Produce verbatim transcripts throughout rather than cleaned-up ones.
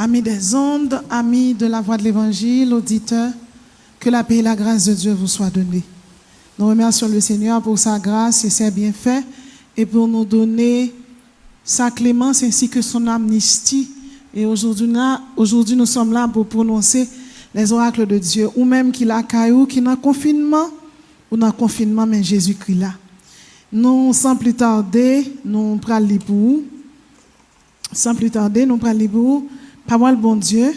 Amis des ondes, amis de la voix de l'évangile, auditeurs, que la paix et la grâce de Dieu vous soient données. Nous remercions le Seigneur pour sa grâce et ses bienfaits et pour nous donner sa clémence ainsi que son amnistie. Et aujourd'hui, on a- aujourd'hui, nous sommes là pour prononcer les oracles de Dieu. Ou menm ki lakay ou, ki nan konfinman, ou nan konfinman, men Jezikri la. Nou, san pli tade, nou pral li pou ou. San pli tade, nou pral li pou ou pawòl Bondye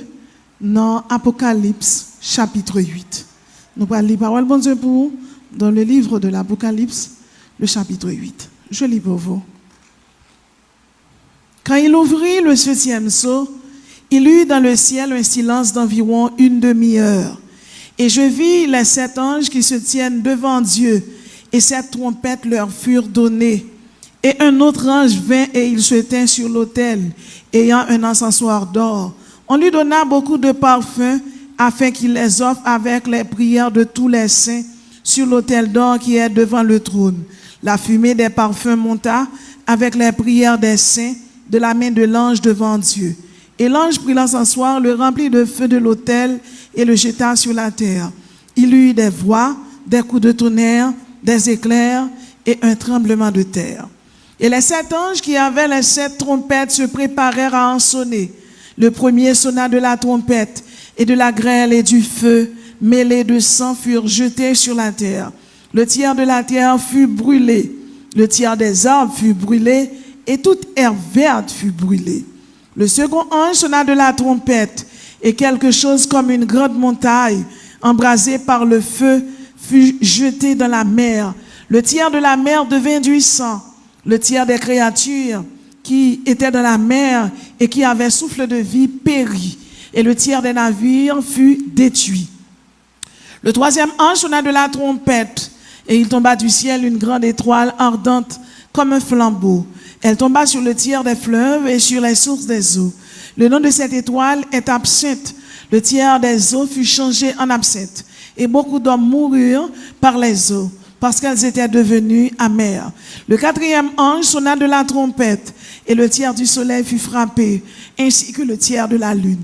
nan Apokalips, chapit uit. Nou pral li pawòl Bondye pou ou dans le livre de l'Apocalypse, le chapitre huit. Je lis pour vous. Quand il ouvrit le septième sceau, il eut dans le ciel un silence d'environ une demi-heure. Et je vis les sept anges qui se tiennent devant Dieu, et sept trompettes leur furent données. Et un autre ange vint et il se tint sur l'autel, ayant un encensoir d'or. On lui donna beaucoup de parfums afin qu'il les offre avec les prières de tous les saints sur l'autel d'or qui est devant le trône. La fumée des parfums monta avec les prières des saints de la main de l'ange devant Dieu. Et l'ange prit l'encensoir, le remplit de feu de l'autel et le jeta sur la terre. Il y eut des voix, des coups de tonnerre, des éclairs et un tremblement de terre. Et les sept anges qui avaient les sept trompettes se préparèrent à en sonner. Le premier sonna de la trompette, et de la grêle et du feu mêlés de sang furent jetés sur la terre. Le tiers de la terre fut brûlé, le tiers des arbres fut brûlé, et toute herbe verte fut brûlée. Le second ange sonna de la trompette, et quelque chose comme une grande montagne, embrasée par le feu, fut jetée dans la mer. Le tiers de la mer devint du sang. Le tiers des créatures qui étaient dans la mer et qui avaient souffle de vie périt, et le tiers des navires fut détruit. Le troisième ange sonna de la trompette, et il tomba du ciel une grande étoile ardente comme un flambeau. Elle tomba sur le tiers des fleuves et sur les sources des eaux. Le nom de cette étoile est Absinthe. Le tiers des eaux fut changé en absinthe, et beaucoup d'hommes moururent par les eaux, parce qu'elles étaient devenues amères. Le quatrième ange sonna de la trompette, et le tiers du soleil fut frappé, ainsi que le tiers de la lune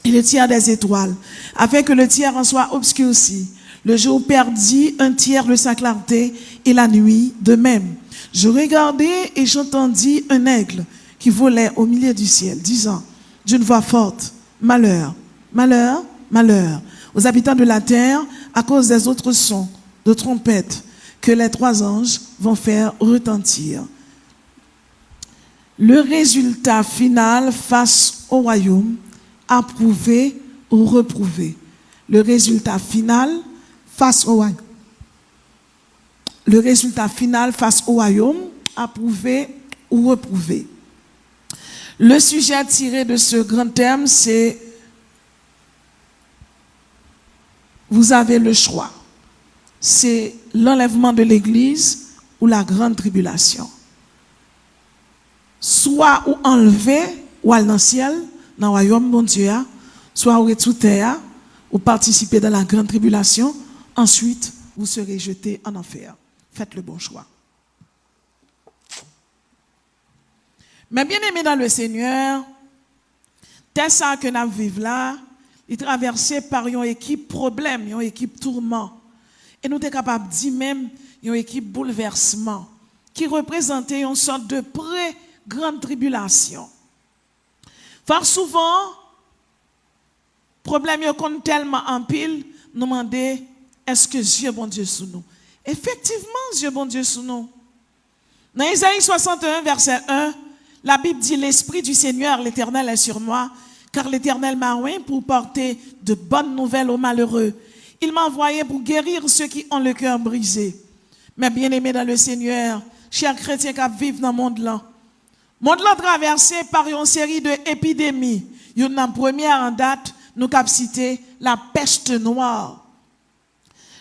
et le tiers des étoiles, afin que le tiers en soit obscurci. Le jour perdit un tiers de sa clarté, et la nuit de même. Je regardai et j'entendis un aigle qui volait au milieu du ciel, disant d'une voix forte : Malheur, malheur, malheur aux habitants de la terre à cause des autres sons de trompette que les trois anges vont faire retentir. Le résultat final face au royaume, approuvé ou reprouvé. Le résultat final face au royaume. Le résultat final face au royaume, approuvé ou reprouvé. Le sujet tiré de ce grand thème, c'est vous avez le choix. C'est l'enlèvement de l'Église ou la grande tribulation. Swa ou anlve, ou al nan syèl, nan wayòm Bondye a, swa ou ret sou tè a, ou participer dans la grande tribulation, ensuite vous serez jeté en enfer. Faites le bon choix. Mes bien-aimés dans le Seigneur, tè sa ke n ap viv la, li travèse pa yon ekip pwoblèm, yon ekip touman. E nou te kapab di menm yon ekip boulvèsman, ki reprezante yon sòt de pre-grann tribilasyon. Fò souvan, pwoblèm yo konn tèlman anpil, nou mande, èske zye Bondye sou nou? Efektivman, zye Bondye sou nou. Nan Ezayi swasanteyen, vèsè en, Labib di, L'Esprit du Seigneur, l'Éternel, est sur moi, car l'Éternel m'a oint pour porter de bonnes nouvelles aux malheureux. Il m'a envoyé pour guérir ceux qui ont le cœur brisé. Mes bien-aimés dans le Seigneur, chè kretyen k ap viv nan mond lan, mond lan travèse pa yon seri de epidemi. Youn nan premyè an dat, nou kab site la peste noire.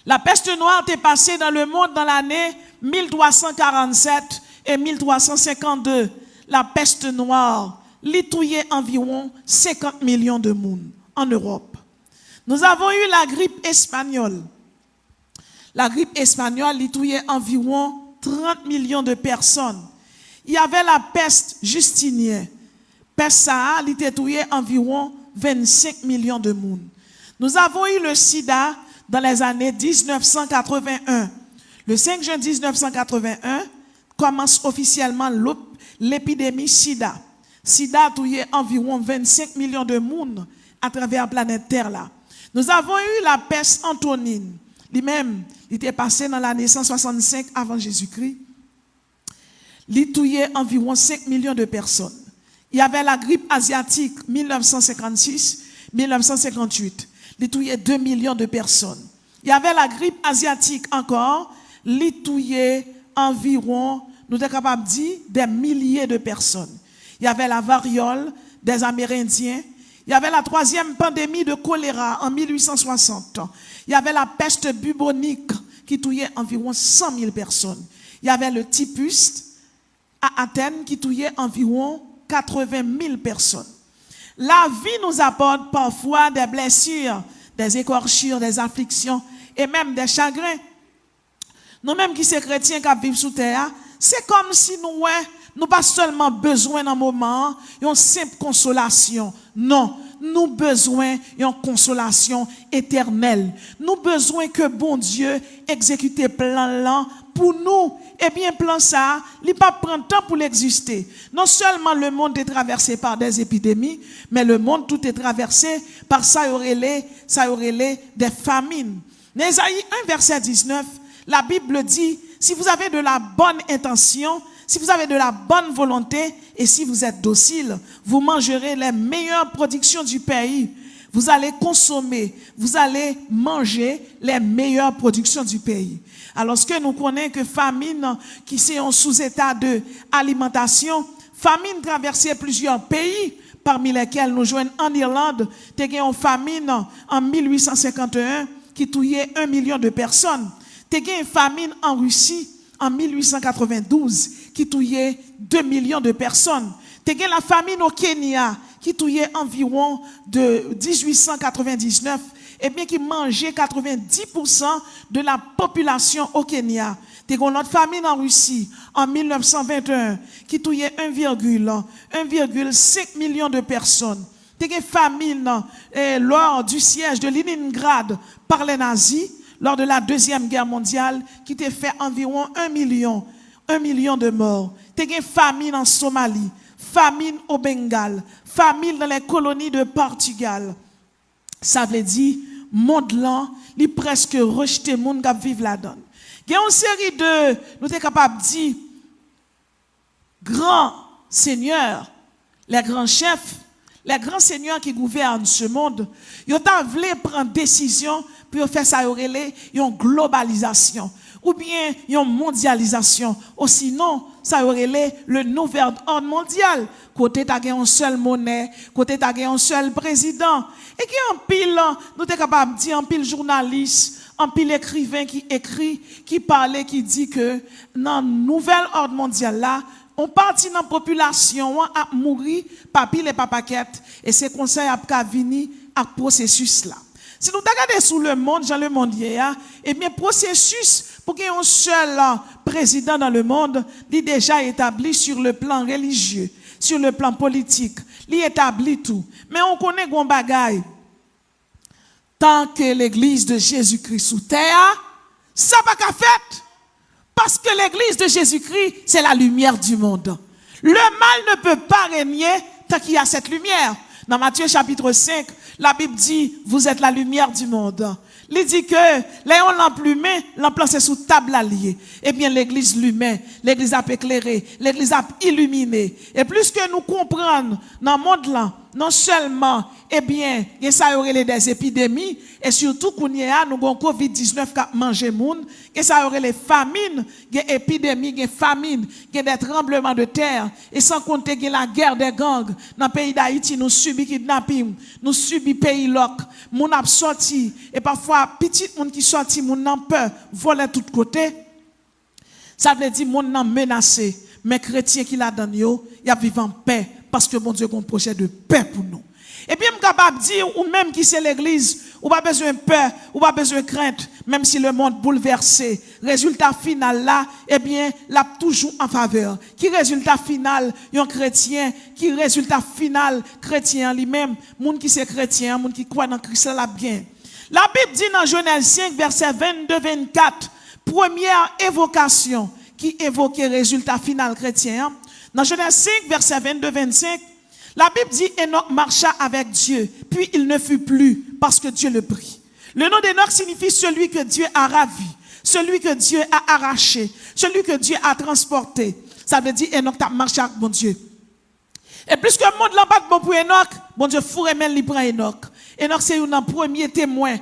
La peste noire te pase dans le monde dans l'année mil twa san karannsèt et mil twa san senkannde. La peste noire, li touye anviwon senkant milyon de moun an Ewòp. Nous avons eu la grippe espagnole. La grippe espagnole, li touye anviwon trant milyon de pèsonn. Il y avait la peste justinienne. Pès sa a, li te touye anviwon vennsenk milyon de moun. Nous avons eu le sida dans les années dix-neuf cent quatre-vingt-un. Le cinq juin dix-neuf cent quatre-vingt-un, kòmanse ofisyèlman lop-, lepidemi sida. Sida touye anviwon vennsenk milyon de moun atravè planèt Tè la. Nous avons eu la peste antonine. Li menm, li te pase nan lane san swasannsenk avan Jezikri. Li touye anviwon senk milyon de pèsòn. Il y avait la grippe asiatique mil nèf san senkannsis, mil nèf san senkannwit. Li touye de milyon de pèsòn. Il y avait la grippe asiatique encore, li touye anviwon, nou te kapab di, des milliers de personnes. Il y avait la variole des Amérindiens. Il y avait la troisième pandémie de choléra en mil huit cent soixante. Il y avait la peste bubonique ki touye anviwon san mil pèsòn. Il y avait le typhus à Athènes ki touye anviwon katreven mil pèsòn. La vie nous apporte parfois des blessures, des écorchures, des afflictions et même des chagrins. Nou menm ki se kretyen k ap viv sou tè a, se kòmsi nou wè nou pa sèlman bezwen nan moman an yon senp konsolasyon. Non, nou bezwen yon konsolasyon etènèl. Nou bezwen ke Bondye egzekite plan l lan pou nou. Ebyen, plan sa a, li p ap pran tan pou l egziste. Non sèlman lemonn te travèse pa des épidémies, men lemonn tou te travèse pa sa yo rele, sa yo rele des famines. Dans Ésaïe un, verset dix-neuf, la Bible dit, si vous avez de la bonne intention, si vous avez de la bonne volonté et si vous êtes docile, vous mangerez les meilleures productions du pays. Vous allez consommer, vous allez manger les meilleures productions du pays. Alòske nou konnen ke famin ki se yon souzeta de alimantasyon, famin travèse plizyè peyi, pami lèkèl nou jwenn an Irland, te gen yon famin an mil ui san senkanteyen ki touye en milyon de pèsòn. Te gen famin an Risi an mil ui san katrevendouz ki touye de milyon de pèsòn. Te gen lafamin o Kenya ki touye anviwon de dizuit san katrevendiznèf, ebyen ki manje katrevendis pousan de la popilasyon o Kenya. Te gen yon lòt famin an Risi an mil nèf san venteyen ki touye en virgil, en virgil senk milyon de pèsòn. Te gen famin, eh, lors du siège de Leningrad par les nazis, lors de la Deuxième Guerre mondiale, ki te fè anviwon en milyon, en milyon de mò. Te gen famin an Somali, famin o Bengal, famin dans les colonies de Portugal. Sa vle di, mond lan, li prèske rejte moun k ap viv ladan l. Gen yon seri de, nou te kapab di, gran senyè, les grands chefs, les grands seigneurs qui gouvernent ce monde, yo ta vle pran desizyon pou yo fè sa yo rele yon globalizasyon, oubyen yon mondyalizasyon, osinon sa yo rele le nouvel ordre mondial, kote ta gen yon sèl monè, kote ta gen yon sèl prezidan. E gen anpil, nou te kapab di anpil jounalis, anpil ekriven ki ekri, ki pale, ki di ke nan nouvel òd mondyal la, yon pati nan popilasyon an ap mouri pa pil e pa pakèt, e se konsa y ap ka vini ak pwosesis la. Si nou ta gade sou lemonn, jan lemonn ye a, ebyen, pwosesis pou gen yon sèl, ah, prezidan nan lemonn, li deja etabli sur le plan religieux, sur le plan politique, li etabli tou. Men ou konnen gen yon bagay, tan ke legliz de Jezikri sou tè a, sa pa ka fèt. Parce que l'église de Jésus-Christ, c'est la lumière du monde. Le mal ne peut pas régner tant qu'il y a cette lumière. Dans Matthieu chapitre cinq, la Bible dit, vous êtes la lumière du monde. Li di ke lè yon lanp limen, lanp lan se sou tab la l ye. Ebyen, legliz limen, legliz ap eklere, legliz ap ilimine. E plis ke nou konprann nan mond lan, non sèlman, ebyen, gen sa yo rele des épidémies, e sitou kounye a, nou gen yon kovid diznèf k ap manje moun, gen sa yo rele famin, gen epidemi, gen famin, gen des tremblements de terre, e san konte gen la guerre des gangs. Nan peyi Dayiti, nou sibi kidnaping, nou sibi peyi lòk, moun ap sòti, e pafwa pitit moun ki sòti, moun nan pè, vòlè tout kote. Sa vle di mond nan menase, men kretyen ki ladan l yo, y ap viv an pè, paske Bondye gen yon pwojè de pè pou nou. Ebyen, m kapab di, ou menm ki se legliz, Ou pa bezwen pè, ou pa bezwen krent, menm si lemonn boulvèse. Rezilta final la, ebyen, l ap toujou an favè. Ki rezilta final yon kretyen? Ki rezilta final kretyen an li menm? Moun ki se kretyen an, moun ki kwè nan Kris la, l ap gen. Labib di nan Jenèz senk, vèsè vennde, vennkat, premyè evokasyon ki evoke rezilta final kretyen an. Nan Jenèz senk, vèsè vennde, vennsenk, Labib di, Enòk macha avèk Dye, pi il ne fut pli, paske Dye le pri. Le non d'Enòk sinifi celui que Dieu a ravi, celui que Dieu a arraché, celui que Dieu a transporté. Sa vle di Enòk t ap mache ak Bondye. E piske mond lan pa t bon pou Enòk, Bondye foure men l, li pran Enòk. Enòk se youn nan premye temwen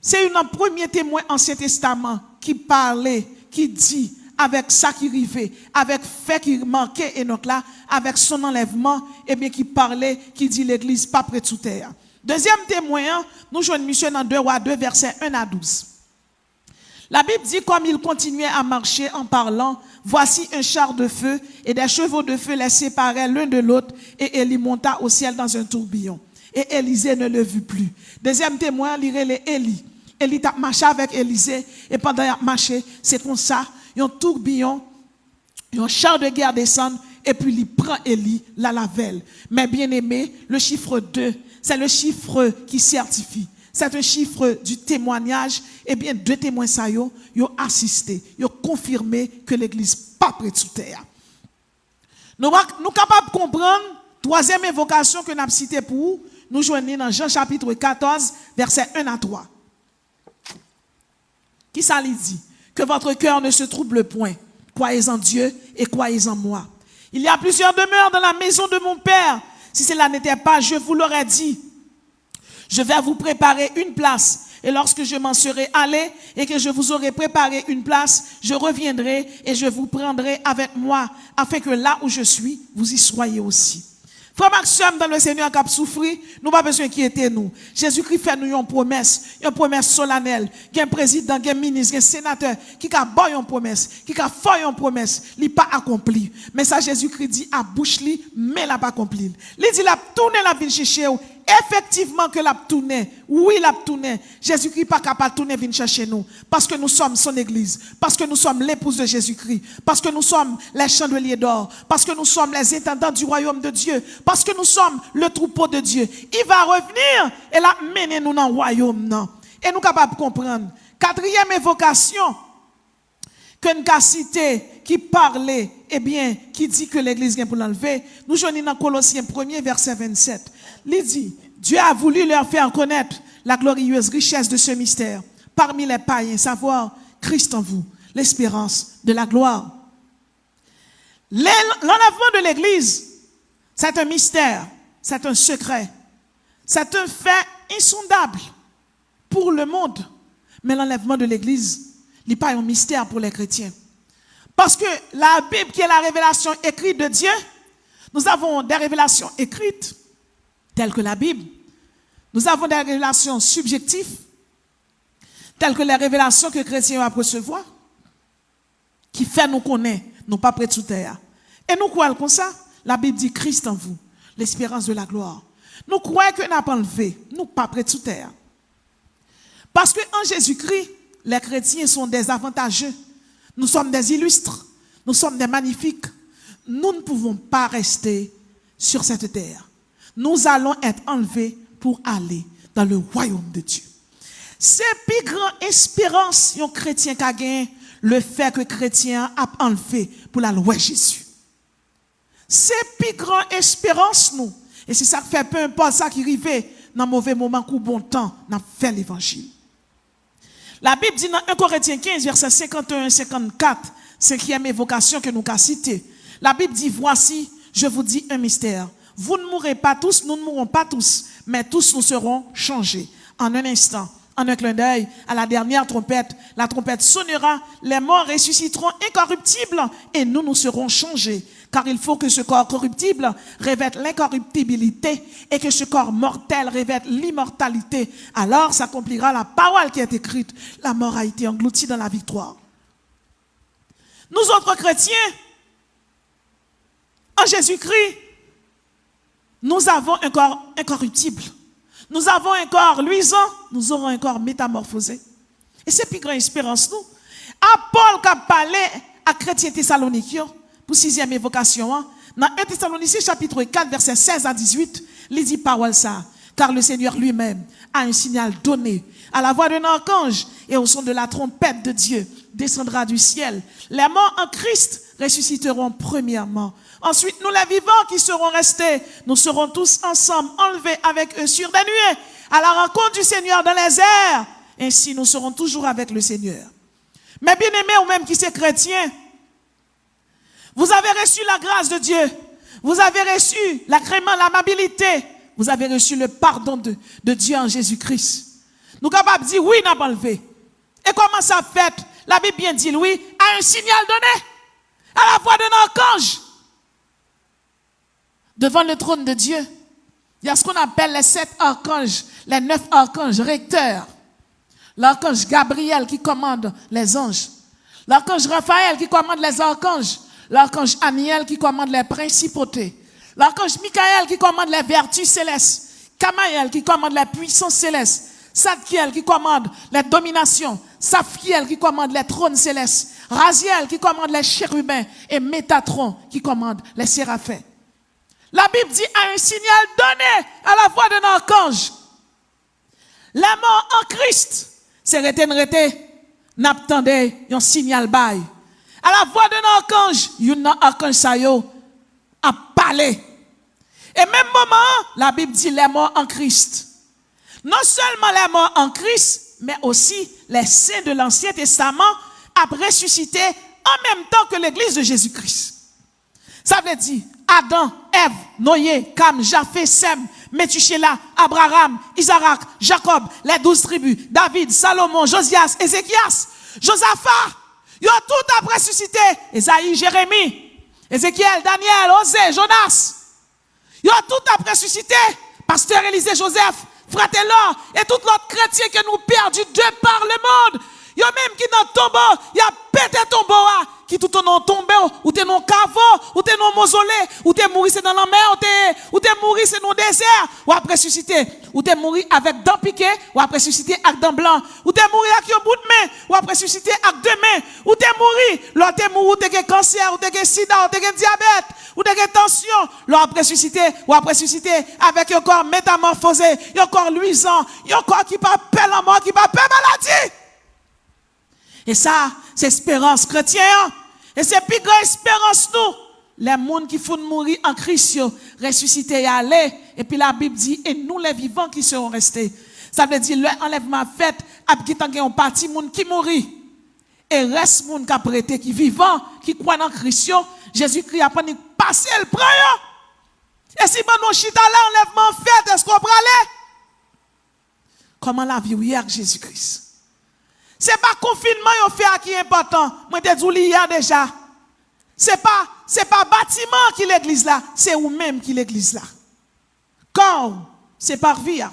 Se youn nan premye temwen Ansyen Testaman ki pale, ki di, avèk sa ki rive, avèk fè ki make Enòk la, avèk son anlèvman, ebyen ki pale, ki di legliz p ap ret sou tè a. Dezyèm temwen an, nou jwenn misye nan de Wa de, vèsè en a douz. La Bible dit, comme ils continuaient à marcher en parlant, voici un char de feu et des chevaux de feu les séparaient l'un de l'autre, et Élie monta au ciel dans un tourbillon. Et Élisée ne le vit plus. Dezyèm temwen an, li rele Eli. Eli t ap mache avèk Elize, e pandan y ap mache, se konsa, yon toubiyon, yon char de guerre desann, epi li pran Eli, l al avè l. Mes bien-aimés, le chiffre deux, c'est le chiffre qui certifie. C'est un chiffre du témoignage. Ebyen, de temwen sa yo, yo asiste, yo konfime ke legliz p ap ret sou tè a. Nou, nou kapab konprann twazyèm evokasyon ke n ap site pou ou, nou jwenn li nan Jan chapit katòz, vèsè en a twa. Kisa li di? Que votre cœur ne se trouble point. Croyez en Dieu et croyez en moi. Il y a plusieurs demeures dans la maison de mon Père. Si cela n'était pas, je vous l'aurais dit. Je vais vous préparer une place. Et lorsque je m'en serai allé et que je vous aurai préparé une place, je reviendrai et je vous prendrai avec moi, afin que là où je suis, vous y soyez aussi. Frè m ak sè m dan le Senyè k ap soufri, nou pa bezwen enkyete nou. Jezikri fè nou yon pwomès, yon pwomès solanèl. Gen prezidan, gen minis, gen senatè ki ka ba w yon pwomès, ki ka fè w yon pwomès, li pa akonpli. Men sa Jezikri di a bouch li, men l ap akonpli l. Li di l ap tounen, l ap vin chèche w. Efektivman ke l ap tounen. Wi, l ap tounen. Jezikri pa ka pa tounen vin chèche nou. Parce que nous sommes son église. Parce que nous sommes l'épouse de Jésus-Christ. Parce que nous sommes les chandeliers d'or. Parce que nous sommes les intendants du royaume de Dieu. Parce que nous sommes le troupeau de Dieu. Il va revenir e l ap mennen nou nan wayòm nan. E nou kapab konprann. Katriyèm evokasyon ke n ka site, ki pale, ebyen, ki di ke legliz gen pou l anlve, nou jwenn li nan Kolosyen premye, vèsè vennsèt. Li di, Dieu a voulu leur faire connaître la glorieuse richesse de ce mystère parmi les païens, savoir Christ en vous, l'espérance de la gloire. Lè, l'enlèvement de l'église, c'est un mystère, c'est un secret, c'est un fait insondable pour le monde. Men l'enlèvement de l'église, li pa yon mistè pou lè kretyen. Parce que la Bible, qui est la révélation écrite de Dieu, nous avons des révélations écrites, telles que la Bible. Nous avons des révélations subjectives, telles que les révélations que chrétiens ap resevwa, ki fè nou konnen nou p ap ret sou tè a. E nou kwè l konsa, la Bible dit, Christ en vous, l'espérance de la gloire. Nou kwè ke n ap anlve, nou p ap ret sou tè a. Parce que en Jésus-Christ, les chrétiens sont des avantageux, nous sommes des illustres, nous sommes des magnifiques. Nous ne pouvons pas rester sur cette terre. Nous allons être enlevés pour aller dans le royaume de Dieu. Se pi gran esperans yon kretyen ka genyen, le fè ke kretyen an ap anlve pou l al wè Jezi. Se pi gran esperans nou. E se sa k fè, pe enpòt sa ki rive, nan move moman kou bon tan, n ap fè levanjil. La Bible dit dans un Corinthiens quinze, versets cinquante et un, cinquante-quatre, cinquième évocation que nous ka citer. La Bible dit, voici, je vous dis un mystère. Vous ne mourrez pas tous, nous ne mourrons pas tous, mais tous nous serons changés. En un instant, en un clin d'œil, à la dernière trompette, la trompette sonnera, les morts ressusciteront incorruptibles et nous, nous serons changés. Car il faut que ce corps corruptible revête l'incorruptibilité et que ce corps mortel revête l'immortalité. Alors s'accomplira la parole qui est écrite, la mort a été engloutie dans la victoire. Nous autres chrétiens, en Jésus-Christ, nous avons un corps incorruptible. Nous avons un corps luisant, nous aurons un corps métamorphosé. E se pi gran esperans nou. A Pòl k ap pale ak kretyen Tesalonik yo pou sizyèm evokasyon an, nan en Tesalonisyen chapit kat vèsè sèz a dizuit, li di pawòl sa a, Car le Seigneur lui-même a un signal donné à la voix d'un archange et au son de la trompette de Dieu descendra du ciel. Les morts en Christ ressusciteront premièrement. Ensuite, nous les vivants qui serons restés, nous serons tous ensemble enlevés avec eux sur des nuées à la rencontre du Seigneur dans les airs. Ainsi, nous serons toujours avec le Seigneur. Mes bien-aimés, ou menm ki se kretyen, vous avez reçu la grâce de Dieu. Vous avez reçu l'agrément, l'amabilité. Vous avez reçu le pardon de, de Dieu en Jésus-Christ. Nou kapab di wi, n ap anlve. E kòman sa fèt? Labib byen di l wi, à un signal donné, à la voix d'un archange. Devant le trône de Dieu, il y a ce qu'on appelle les sept archanges, les neuf archanges recteurs. L'archange Gabriel qui commande les anges. L'archange Raphaël qui commande les archanges. L'archange Aniel qui commande les principautés. L'archange Michael qui commande les vertus célestes. Kamaël qui commande les puissances célestes. Sadkiel qui commande les dominations. Saphkiel qui commande les trônes célestes. Raziel qui commande les chérubins. Et Métatron qui commande les séraphins. Labib di, à un signal donné à la voix d'un archange. Lè mò an Kris, se rete n rete, n ap tande yon sinyal bay. À la voix d'un archange, youn nan akanj sa yo ap pale. E menm moman an, Labib di lè mò an Kris. Non sèlman lè mò an Kris, men osi lè sen de Lansyen Testaman ap resisite an menm tan ke Legliz de Jezi Kris. Sa vle di, Adan, Èv, Noye, Kam, Jafe, Sèm, Metichela, Abraram, Izarak, Jakòb, lè douz tribi, David, Salomon, Jozyas, Ezekyas, Jozafa, yo tout ap resisite, Ezayi, Jeremi, Ezekyèl, Danyèl, Oze, Jonas. Yo tout ap resisite, Pastè Elize Joseph, Frè Telor, e tout lòt kretyen ke nou pèdi de par le monde. Yo menm ki nan tonbo, y ap pete tonbo a, ki tout nan tonbe w, ou te nan kavo, ou te nan mozole, ou te mouri se nan lanmè, ou te, ou te mouri se nan dezè, w ap resisite. Ou te mouri avèk dan pike, w ap resisite ak dan blan. Ou te mouri ak yon bout men, w ap resisite ak de men. Ou te mouri, lè w te mouri, ou te gen kansè, ou te gen sida, ou te gen dyabèt, ou te gen tansyon. Lè w ap resisite, w ap resisite avèk yon kò metamòfoze, yon kò lwizan, yon kò ki pa pè lanmò, ki pa pè maladi. E sa, se esperans kretyen an. E se pi gran esperans nou. Lè moun ki foun mouri an Kris yo resisite y ale, epi Labib di, et nous les vivants qui serons restés. Sa vle di, lè anlèvman ap fèt, ap gentan gen yon pati moun ki mouri. E rès moun k ap rete, ki vivan, ki kwè nan Kris yo, Jezikri ap annik pase l pran yo. E si ban nou chita la, anlèvman an fèt, èske w prale? Kòman lavi w ye ak Jezi Kris? Se pa konfinman yo fè a ki enpòtan. Mwen te di w li yè deja. Se pa, se pa batiman an ki legliz la, se ou menm ki legliz la. Kò w, se parvi a.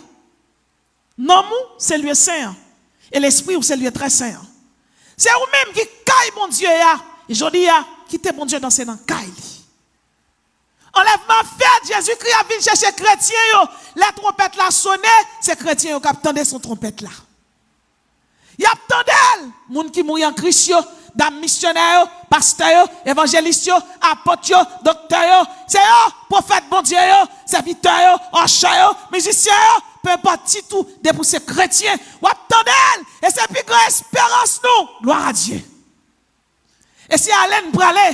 Nanm ou, se lye sen an. E lespri w, se lye trè sen an. Se ou menm ki kay Bondye a. E jodi a, kite Bondye danse nan kay li. Anlèvman fèt, Jezikri ap vin chèche kretyen yo. Lè twonpèt la sone, se kretyen yo k ap tande son twonpèt la. Y ap tande l. Moun ki mouri an Kris yo, dam misyonè yo, pastè yo, evanjelis yo, apot yo, doktè yo, se yo, pwofèt Bondye yo, sèvitè yo, anchè yo, mizisyen yo, pe enpòt tit ou, depi w se kretyen, w ap tande l. E se pi gran esperans nou. Glwa a Dye. E si ale n prale,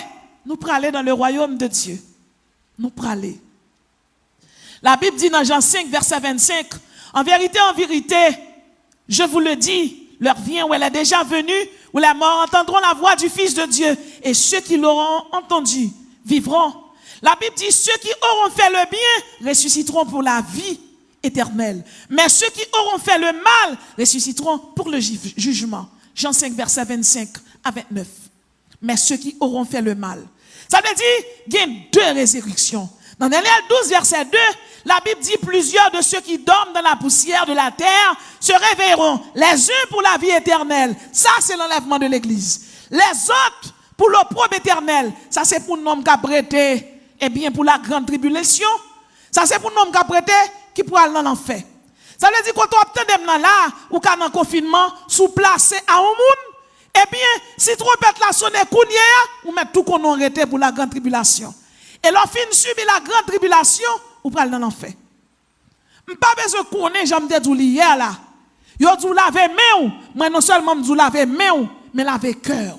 nou prale dans le royaume de Dieu. Nou prale. Labib di nan Jan senk, vèsè vennsenk, en vérité, en vérité, je vous le dis, l'heure vient où elle est déjà venue, où les morts entendront la voix du Fils de Dieu, et ceux qui l'auront entendu vivront. Labib di, ceux qui auront fait le bien ressusciteront pour la vie éternelle, mais ceux qui auront fait le mal ressusciteront pour le ju- jugement. Jan senk, vèsè vennsenk a vennnèf. Mais ceux qui auront fait le mal. Sa vle di, gen de rezireksyon. Nan Danyèl douz, vèsè de, Labib di, plusieurs de ceux qui dorment dans la poussière de la terre se réveilleront, les uns pour la vie éternelle. Sa, se lanlèvman de legliz. Lèzòt, pou lopwob etènèl. Sa, se pou nonm k ap rete, ebyen, pou la grande tribulation. Sa, se pou nonm k ap rete, ki pral nan lanfè. Sa vle di kote w ap tande m nan la, ou ka nan konfinman, si w plase a yon moun, ebyen, si twonpèt la sonnen kounye a, ou mèt tou konnen w rete pou la grande tribulation. E lè w fin sibi la grande tribulation, ou pral nan lanfè. M pa bezwen konnen jan m te di w li yè la. Yo di w lave men w, mwen non sèlman m di w lave men w, men lave kè w.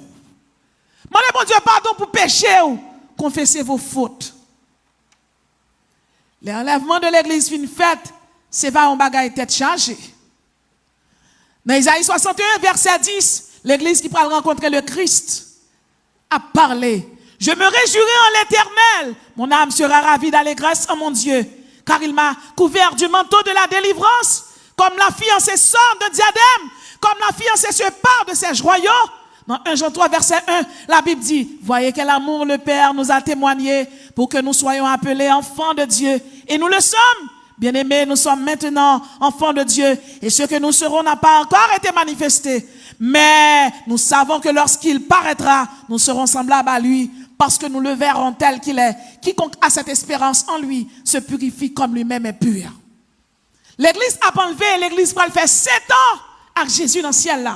Mande Bondye padon pou peche w, confessez vos fautes. Lè anlèvman de legliz fin fèt, se pa yon bagay tèt chaje. Nan Izayi swasannteyen, vèsè dis, legliz ki pral rankontre le Christ ap pale. Je me réjouirai en l'Éternel, mon âme sera ravie d'allégresse en mon Dieu, car il m'a couvert du manteau de la délivrance, comme la fiancée sort d'un diadème, comme la fiancée se pare de ses joyaux. Dans un Jean trois, verset un, la Bible dit, voyez quel amour le Père nous a témoigné pour que nous soyons appelés enfants de Dieu. Et nous le sommes. Bien-aimés, nous sommes maintenant enfants de Dieu, et ce que nous serons n'a pas encore été manifesté. Mais nous savons que lorsqu'il paraîtra, nous serons semblables à lui, parce que nous le verrons tel qu'il est. Quiconque a cette espérance en lui se purifie comme lui-même est pur. Legliz ap anlve, legliz pral fè setan ak Jezi nan syèl la.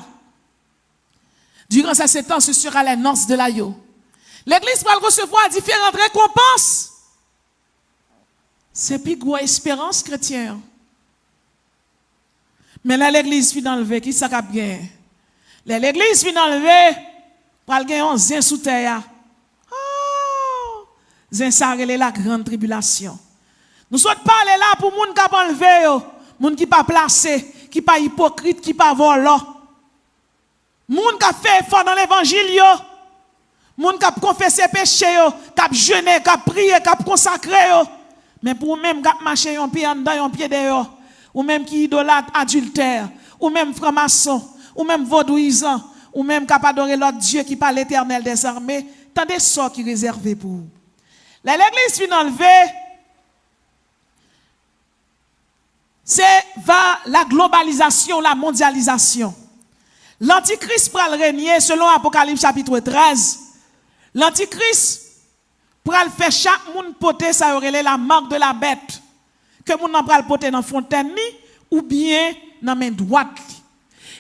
Durant ces sept ans, ce sera les noces de l'agneau. Legliz pral resevwa diferan rekonpans. Se pi gwo esperans kretyen an. Men lè legliz fin anlve, ki sa k ap genyen? Lè legliz fin anlve, pral gen yon zen sou tè a. Oh! Zen sa rele la grande tribulation. Nou sot pale la pou moun k ap anlve yo, moun ki pa plase, ki pa ipokrit, ki pa vòlò. Moun k ap fè efò nan levanjil yo, moun k ap konfese peche yo, k ap jene, k ap priye, k ap konsakre yo. Men pou ou menm k ap mache yon pye anndan, yon pye deyò, ou menm ki idolat, adiltè, ou menm franmason, ou menm vodouyizan, ou menm k ap adore lòt dye ki pa Letènèl dèzame, tande sò ki rezève pou ou. Lè legliz fin anlve, se va la globalizasyon, la mondyalizasyon. Lantikris pral renye selon Apokalips chapit trèz. Lantikris pral fè chak moun pote sa yo rele la marque de la bête, ke moun nan pral pote nan fontèn li oubyen nan men dwat li.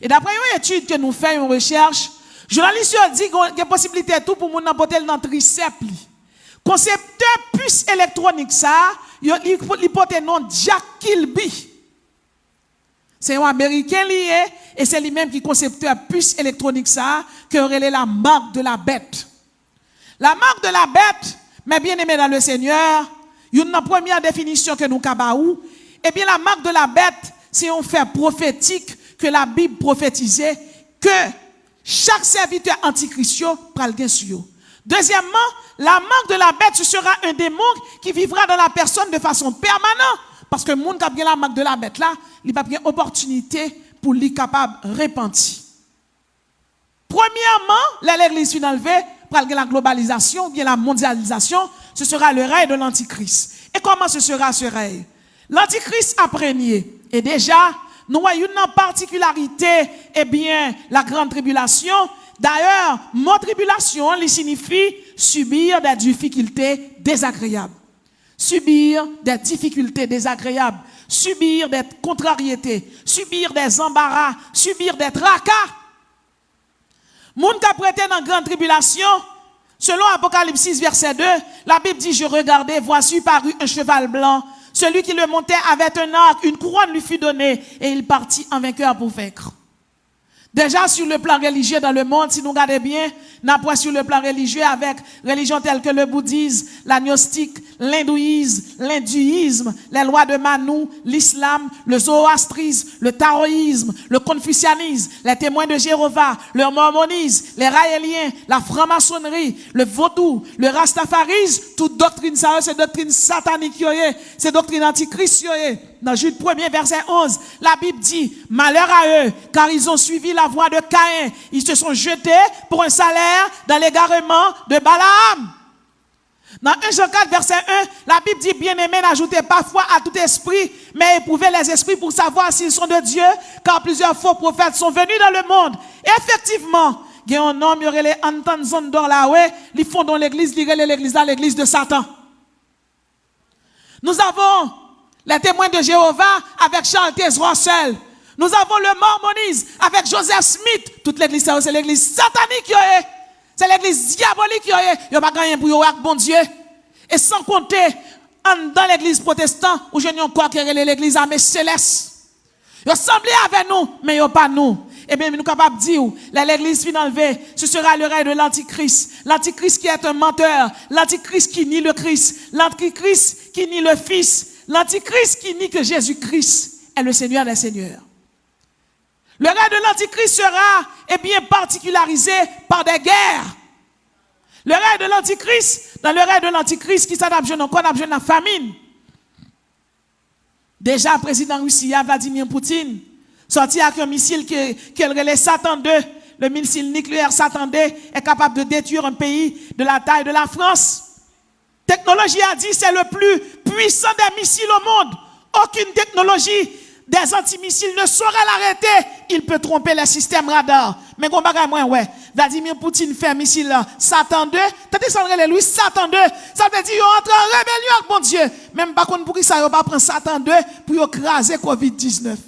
E daprè yon etid ke nou fè, yon rechèch, jounalis yo di gen, gen posiblite tou pou moun nan pote l nan trisèp li. Konseptè pis elektwonik sa a, yo, li, li pote non Jack Kilby. Se yon Ameriken li ye, e se li menm ki konseptè pis elektwonik sa a, ke yo rele la marque de la bête. La marque de la bête, mes bien-aimés dans le Seigneur, youn nan premyè definisyon ke nou ka ba ou, ebyen, la marque de la bête, se yon fè pwofetik ke Labib pwofetize ke chak sèvitè antikris yo pral gen sou yo. Dezyèmman, la marque de la bête, ce sera un démon qui vivra dans la personne de façon permanente. Paske moun k ap gen la marque de la bête la, li p ap gen opòtinite pou li kapab repanti. Premyèman, lè legliz fin anlve, pral gen la globalizasyon oubyen la mondyalizasyon, ce sera le règne de l'antichrist. Et comment ce sera ce règne? Lantikris ap renye. E deja, nou wè youn nan patikilarite, ebyen, la grande tribulation. Dayè, mo tribilasyon an, li siyifi subir des difficultés désagréables. Subir des difficultés désagréables. Subir des contrariétés. Subir des embarras. Subir des tracas. Moun k ap rete nan gran tribilasyon, selon Apokalips sis, vèsè de, Labib di, je regardai, voici parut un cheval blanc. Celui qui le montait avait un arc, une couronne lui fut donnée, et il partit en vainqueur pour vaincre. Deja, sur le plan religieux dans le monde, si nou gade byen, n ap wè sur le plan religieux avec religion telle que le bouddhisme, l'agnostique, l'hindouisme, l'hindouisme, les lois de Manu, l'islam, le zoroastrisme, le taoïsme, le confucianisme, les témoins de Jéhovah, le mormonisme, les raéliens, la franc-maçonnerie, le vaudou, le rastafarisme, tout doktrin sa yo, se doktrin satanik yo ye, se doktrin antikris yo ye. Nan Jid premye, vèsè onz, Labib di, malheur à eux, car ils ont suivi la voie de Caïn, ils se sont jetés pour un salaire dans l'égarement de Balaam. Nan un Jan kat, vèsè en, Labib di, bien-aimés, n'ajoutez pas foi à tout esprit, mais éprouvez les esprits pour savoir s'ils sont de Dieu, car plusieurs faux prophètes sont venus dans le monde. Efektivman, gen yon nonm yo rele Anton Zondorlawe, li fonde yon legliz, li rele legliz la legliz de Satan. Nous avons Les Témoins de Jéhovah avec Charles Taze Russell. Nous avons le Mormonisme avec Joseph Smith. Tout legliz sa yo, se legliz satanik yo ye. Se legliz dyabolik yo ye. Yo pa gen anyen pou yo wè ak Bondye. E san konte, anndan legliz pwotestan, ou jwenn yon kò ki rele legliz ame selès. Yo sanble avè nou, men yo pa nou. Ebyen, nou kapab di w, lè legliz fin anlve, ce sera le règne de l'antichrist. L'antichrist qui est un menteur, l'antichrist qui nie le Christ, l'antichrist qui nie le Fils, l'antichrist qui nie que Jésus-Christ est le Seigneur des seigneurs. Le règne de l'antichrist sera, eh bien, particularisé par des guerres. Le règne de l'antichrist, dans le règne de l'antichrist, kisa n ap jwenn ankò? N ap jwenn la famine. Deja, prezidan Risi a, Vladimir Poutine, sòti ak yon misil ke, ke l rele Satan de. Le missile nucléaire Satan de est capable de détruire un pays de la taille de la France. Technologie a dit c'est le plus puissant des missiles au monde. Aucune technologie des antimisiles ne saura l'arrêter. Il peut tromper les systèmes radar. Men gon bagay mwen wè. Vladimir Poutine fè misil Satan de. Tande sa l rele l wi, Satan de. Sa vle di yo antre an rebelyon ak Bondye. Men m pa konn poukisa yo pa pran Satan de pou yo kraze kovid diznèf.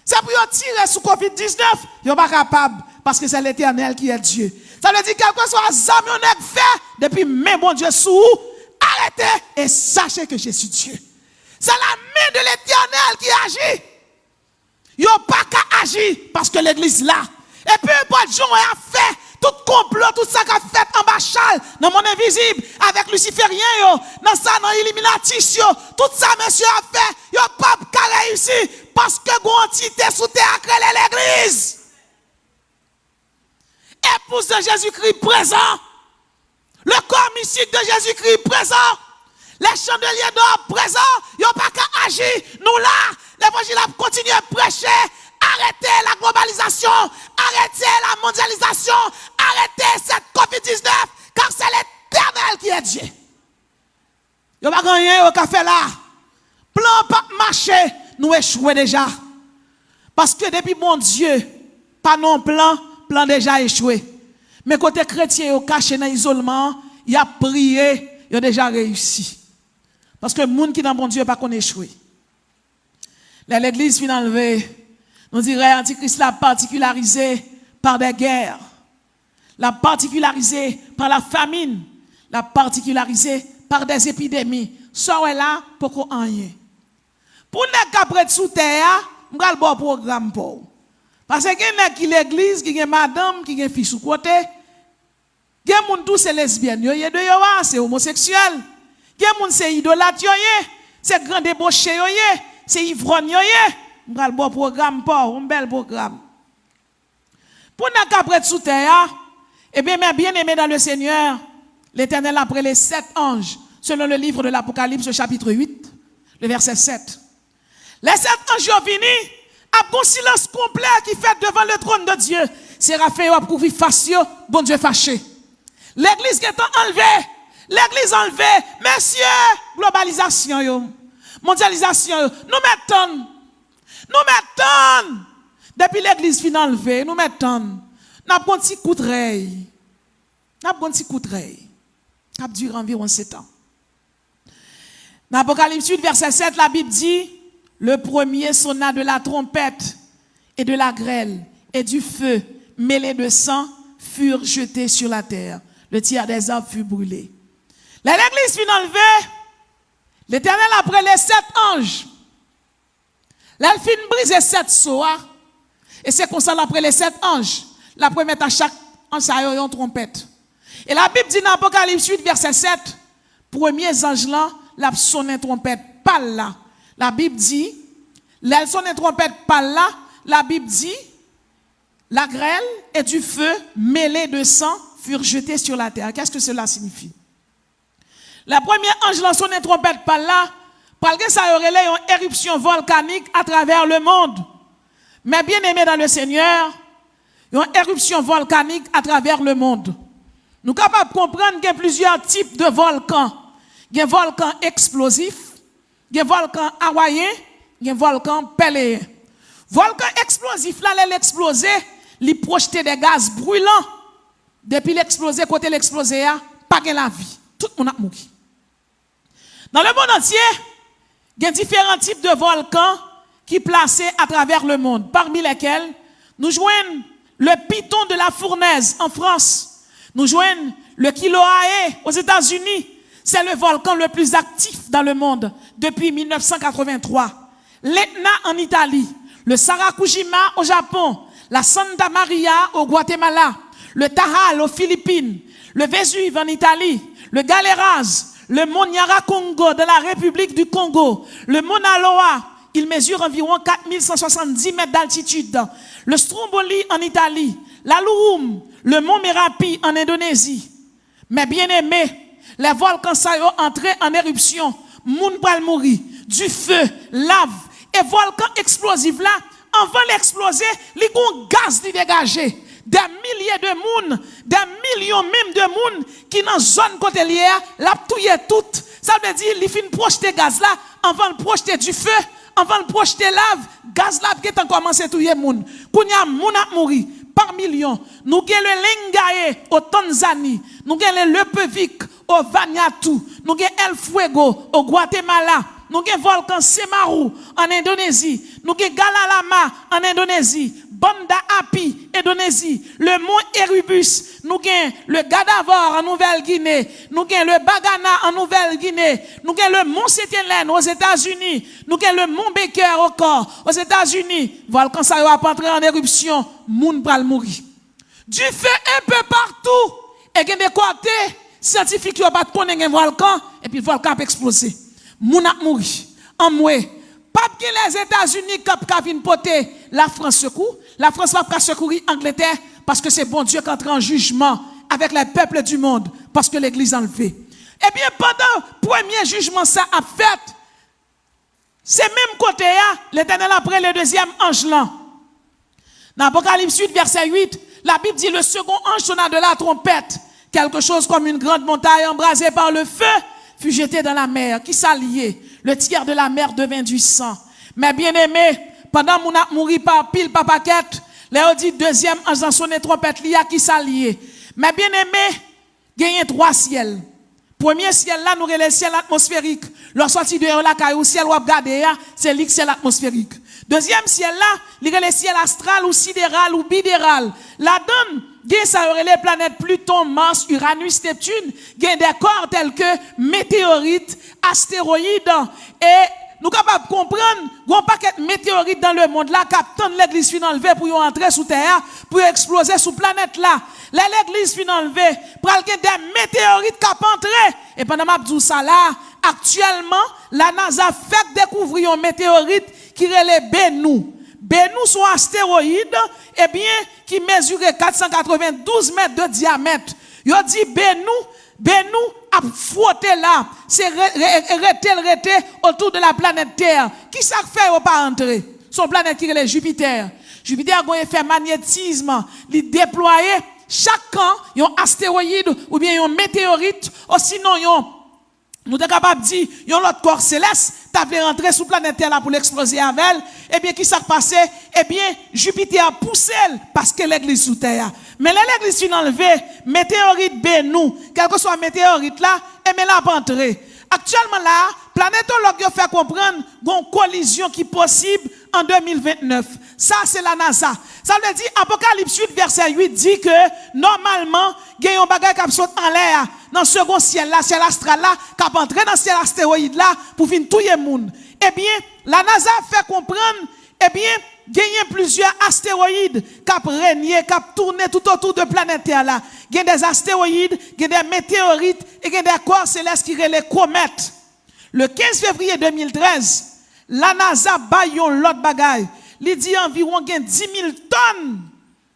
Se pou yo tire sou kovid diznèf, yo pa kapab, paske se Letènèl ki è Dye. Sa vle di, kèlkeswa zam yon nèg fè, depi men Bondye sou ou, arete e sache ke Jezi Dye. Se la men de Letènèl ki aji. Yo pa ka aji, paske legliz la. E pe enpòt jan w ap fè, tout konplo, tout sa k ap fèt anba chal, nan monn envizib, avèk lisiferyen yo, nan sa, nan iliminatis yo, tout sa mesye ap fè, yo p ap ka reyisi, paske gon antite sou tè a k rele legliz. Épouse de Jésus-Christ prezan. Le corps mystique de Jésus-Christ prezan. Les chandeliers d'or prezan. Yo pa ka aji. Nou la. Levanjil ap kontinye preche. Arrêtez la globalisation. Arrêtez la mondialisation. Arrêtez cette kovid diznèf. Car c'est l'Éternel qui est Dieu. Yo pa gen anyen yo ka fè la. Plan an p ap mache, nou echwe deja. Paske depi Bondye pa nan yon plan, plan deja echwe. Men kote kretyen yo kache nan izolman an, y ap priye, yo deja reyisi. Paske moun ki nan Bondye pa konn echwe. Lè legliz fin anlve, nou di rèy antikris la partikilarize par des guerres. L ap partikilarize par la famine. L ap partikilarize par des épidémies. Sa w wè la, poko anyen. Pou nèg k ap ret sou tè a, m pral ba w pwogram pa w. Paske gen nèg ki legliz, ki gen madanm, ki gen fi sou kote. Gen moun tou se lesbyèn yo ye deyò a, se omoseksyèl. Gen moun se idolat yo ye, se gran deboche yo ye, se ivròn yo ye. M pral ba w pwogram pa w, yon bèl pwogram. Pou nèg k ap ret sou tè a, ebyen, mes bien-aimés dans le Seigneur, Letènèl ap rele sèt anj, selon le livre de l'Apocalypse, chapitre huit, le verset sept. Lè sèt anj yo vini, ap gon silans konplè ki fèt devan le trône de Dieu. Serafen yo ap kouvri fas yo, Bondye fache. Legliz gentan anlve. Legliz anlve. Mesye, globalizasyon yo, mondyalizasyon yo, nou mèt tann. Nou mèt tann. Depi legliz fin anlve, nou mèt tann. N ap gon ti kout rèy. N ap gon ti kout rèy k ap dire anviwon setan. Dans Apocalypse huit, verset sept, la Bible dit, le premier sonna de la trompette, et de la grêle, et du feu mêlé de sang furent jetés sur la terre. Le tiers des arbres fut brûlé. Lè legliz fin anlve, Letènèl ap rele sèt anj. Lè l fin brize sèt so a, e se konsa l ap rele sèt anj, l ap remèt a chak anj sa yo yon twonpèt. E Labib di nan Apokalips uit, vèsè sèt, premye zanj lan, l ap sonnen twonpèt pa l la. Labib di, lè l sonnen twonpèt pa l la, Labib di, la grêle et du feu mêlé de sang furent jetés sur la terre. Qu'est-ce que cela signifie? Lè premye anj lan sonnen twonpèt pa l la, pral gen sa yo rele yon éruption volcanique à travers le monde. Mes bien-aimés dans le Seigneur, yon éruption volcanique à travers le monde. Nou kapab konprann gen plizyè tip de vòlkan. Gen vòlkan eksplozif, gen vòlkan awayen, gen vòlkan pèleyen. Vòlkan eksplozif la, lè l eksploze, li pwojte de gaz brilan. Depi l eksploze, kote l eksploze a, pa gen lavi. Tout moun ap mouri. Dans le monde entier, Gen diferan tip de volkan ki plase atravè lemonn, pami lèkèl nou jwenn le Piton de la Fournaise an Frans, nou jwenn le Kilauea Ozetazini. C'est le volcan le plus actif dans le monde depuis mille neuf cent quatre-vingt-trois. L'Etna en Italie, le Sarakujima au Japon, la Santa Maria au Guatemala, le Tahoe aux Philippines, le Vésuve en Italie, le Galeras, le mont Nyiragongo dans la République du Congo, le Mauna Loa, il mesure environ quatre mille cent soixante-dix mètres d'altitude, le Stromboli en Italie, l'Aluwum, le mont Merapi en Indonésie. Mes bien-aimés, lè volkan sa yo antre an eripsyon, moun pral mouri. Dife, lav, e volkan eksplozif la, anvan l eksploze, li gon gaz li degaje. Des milliers de moun, des millions menm de moun ki nan zòn kote l ye a, l ap touye tout. Sa vle di, li fin pwojte gaz la, anvan l pwojte dife, anvan l pwojte lav, gaz la ap gentan kòmanse touye moun. Kounye a, moun ap mouri pa milyon. Nou gen le Lengae o Tanzani, nou gen le Lepevik o Vanuatu, nou gen El Fuego o Gwatemala, nou gen volkan Semarou an Endonezi, nou gen Galalama an Endonezi, Banda Api Endonezi, le mont Erebus, nou gen le Gadavar an Nouvèl Gine, nou gen le Bagana an Nouvèl Gine, nou gen le mont Sent Elèn Ozetazini, nou gen le mont Baker ankò Ozetazini. Volkan sa yo ap antre an eripsyon, moun pral mouri. Dife enpe patou. E gen de kote, syantifik yo pa t konnen gen volkan, epi volkan ap eksploze. Moun ap mouri. Anmwe, p ap gen Lèzetazini k ap ka vin pote Lafrans sekou. Lafrans p ap ka sekouri Angletè, paske se Bondye k antre an jijman avèk les peuples du monde, paske legliz anlve. Ebyen, pandan premye jijman sa ap fèt, se menm kote a, Letènèl ap rele dezyèm anj lan. Nan Apokalips uit, vèsè uit, Labib di, le second ange sonna de la trompette. Quelque chose comme une grande montagne embrasée par le feu fut jeté dans la mer. Kisa l ye? Le tiers de la mer devint du sang. Mes bien-aimés, pandan moun ap mouri pa pil, pa pakèt, lè yo di dezyèm anj lan sonnen twonpèt li a, kisa l ye? Mes bien-aimés, genyen twa syèl. Premye syèl la, nou rele syèl atmosferik. Lè w sòti deyò lakay ou, syèl w ap gade a, se li k syèl atmosferik. Dezyèm syèl la, li rele syèl astral ou sideral ou bideral. Ladan l, gen sa yo rele planèt Pliton, Mars, Uranus, Neptune, gen des corps tels que météorites, astéroïdes, e nou kapab konprann, gon pakèt meteyorit dans le monde la k ap tann legliz fin anlve pou yo antre sou tè a, pou yo eksploze sou planèt la. Lè legliz fin anlve, pral gen de meteyorit k ap antre. E pandan m ap di w sa la, aktyèlman, la NASA fèk dekouvri yon meteyorit ki rele Bennu. Bennu se yon astewoyid, ebyen, ki mezire kat san katrevendouz mèt de dyamèt. Yo di Bennu, Bennu ap fwote la, se re-, re-, rete l rete otou de la planèt Tè. Kisa k fè yo pa antre? Se yon planèt ki rele Jipitè. Jipitè gen efè manyetizm, li deplwaye chak kan yon astewoyid oubyen yon meteyorit, osinon yon, nou ta kapab di, yon lòt kò selès ta vle rantre sou planèt Tè la pou l eksploze avè l, ebyen, kisa k pase? Ebyen, Jipitè pouse l, paske legliz sou tè a. Men lè legliz fin anlve, meteyorit Bennu, kèlkeswa meteyorit la, ebyen, l ap antre. Aktyèlman la a, planetològ yo fè konprann gon kolizyon ki posib an de mil vennèf. Sa se la NASA. Sa vle di Apokalips uit vèsè uit di ke nòmalman gen yon bagay k ap sot anlè a, nan segon syèl la, syèl astral la, k ap antre nan syèl astewoyid la pou vin touye moun. Ebyen, la NASA fè konprann, ebyen, genyen plizyè astewoyid k ap renye, k ap tounen toutotou de planèt Tè la. Gen de astewoyid, gen de meteyorit e gen de kò selès ki rele komèt. Le kenz fevriye de mil trèz, la NASA bay yon lòt bagay. Li di anviwon gen dis mil tòn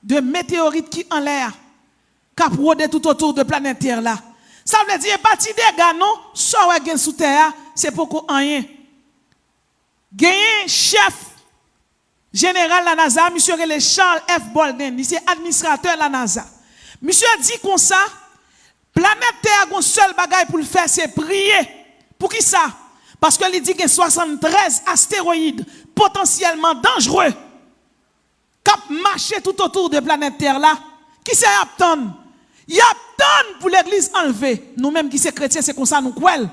de meteyorit ki anlè a, k ap wode toutotou de planèt Tè la. Sa vle di, e pa ti dega non, sa w wè gen sou tè a, se poko anyen. Genyen chèf jeneral la NASA, misye rele Charles F. Bolden, li se administratè la NASA. Misye di konsa, planèt Tè a gon sèl bagay pou l fè, se priye. Poukisa? Paske li di gen swasanntrèz astewoyid potansyèlman danjre k ap mache toutotou de planèt Tè la. Kisa y ap tann? Y ap tann pou legliz anlve. Nou menm ki se kretyen, se konsa nou kwè l.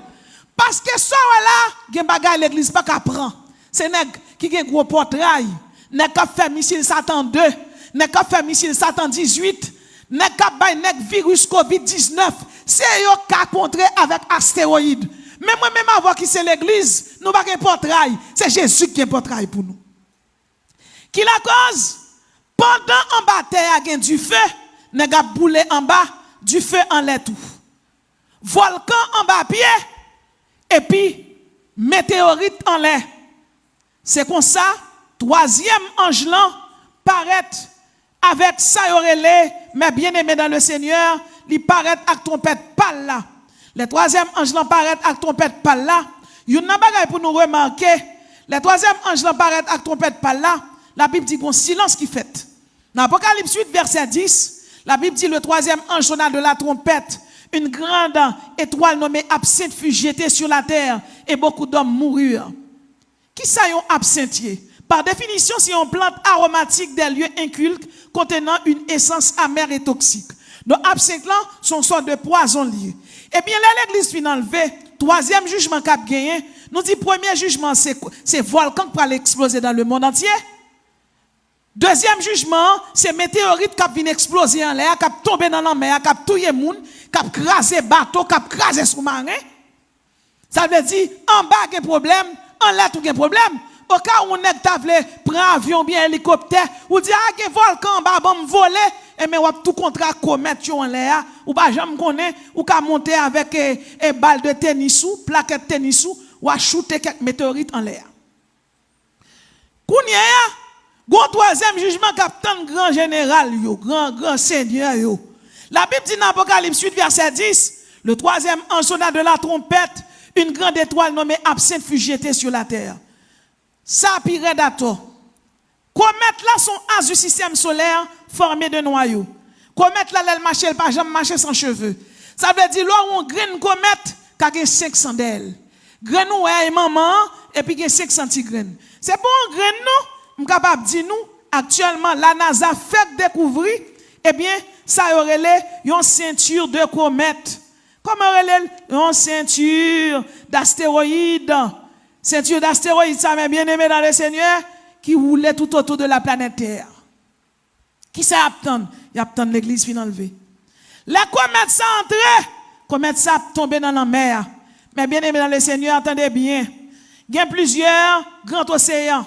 Paske sa w wè la, gen bagay legliz pa ka pran. Se nèg ki gen gwo pòtray, nèg k ap fè misil Satan de, nèg k ap fè misil Satan dizuit, nèg k ap bay nèg viris kovid diznèf, se yo k ka kontre avèk astewoyid. Men mwen menm avè w ki se legliz, nou pa gen pòtray, se Jezi ki gen pòtray pou nou. Ki lakòz, pandan anba tè a gen dife, nèg ap boule anba, dife anlè tou. Vòlkan anba pye, epi meteyorit anlè. Se konsa, twazyèm anj lan parèt avèk sa yo rele, mes bien-aimés dans le Seigneur, li parèt ak twonpèt pa l la. Lè twazyèm anj lan parèt ak twonpèt pa l la, youn nan bagay pou nou remake, lè twazyèm anj lan parèt ak twonpèt pa l la, Labib di gon silans ki fèt. Nan Apokalips uit, vèsè dis, Labib di, le troisième ange sonna de la trompette, une grande étoile nommée absinthe fut jetée sur la terre et beaucoup d'hommes moururent. Kisa yon absent ye? Pa definisyon, se yon plant aromatik des lieux incultes contenant une essence amère et toxique. Donk, absent lan, se yon sòt de pwazon li ye. Ebyen, lè legliz fin anlve, twazyèm jijman k ap genyen, nou di premye jijman, se, se vòlkan k pral eksploze dans le monde entier. Dezyèm jijman an, se meteyorit k ap vin eksploze anlè a, k ap tonbe nan lanmè a, k ap touye moun, k ap kraze bato, k ap kraze soumaren. Sa vle di, anba gen pwoblèm, anlè tou gen pwoblèm. Oka yon nèg ta vle pran avyon oubyen elikoptè, ou di, "A, gen vòlkan anba, ban m vole," enben w ap tou kontre ak komèt yo anlè a, ou pa janm konnen, ou ka monte avèk, e, e, bal de tenis ou, plakèt tenis ou, w a choute kèk meteyorit anlè a. Kounye a, gon twazyèm jijman k ap tann gran jeneral yo, gran, gran senyè yo. Labib di nan Apokalips uit, vèsè dis, le troisième ange sonna de la trompette, une grande étoile nommée absinthe fut jetée sur la terre. Sa pi rèd atò. Komèt la se yon as du système solaire formé de noyaux. Komèt la, lè l mache, l pa janm mache san cheve. Sa vle di, lè w wè yon grenn komèt, ka gen senk san dèyè l. Grenn ou wè a, e manman an, epi gen senk san ti grenn. Se pa yon grenn non, m kapab di nou, aktyèlman, la NASA fèk dekouvri, ebyen, sa yo rele yon ceinture de comètes. Kòman yo rele l? Yon ceinture d'astéroïdes. Ceinture d'astéroïdes, sa, mes bien-aimés dans le Seigneur, ki woule tout autour de la planète Terre. Kisa y ap tann? Y ap tann legliz fin anlve. Lè komèt sa antre, komèt sa ap tonbe nan lanmè a. Mes bien-aimés dans le Seigneur, tande byen. Gen plizyè gran oseyan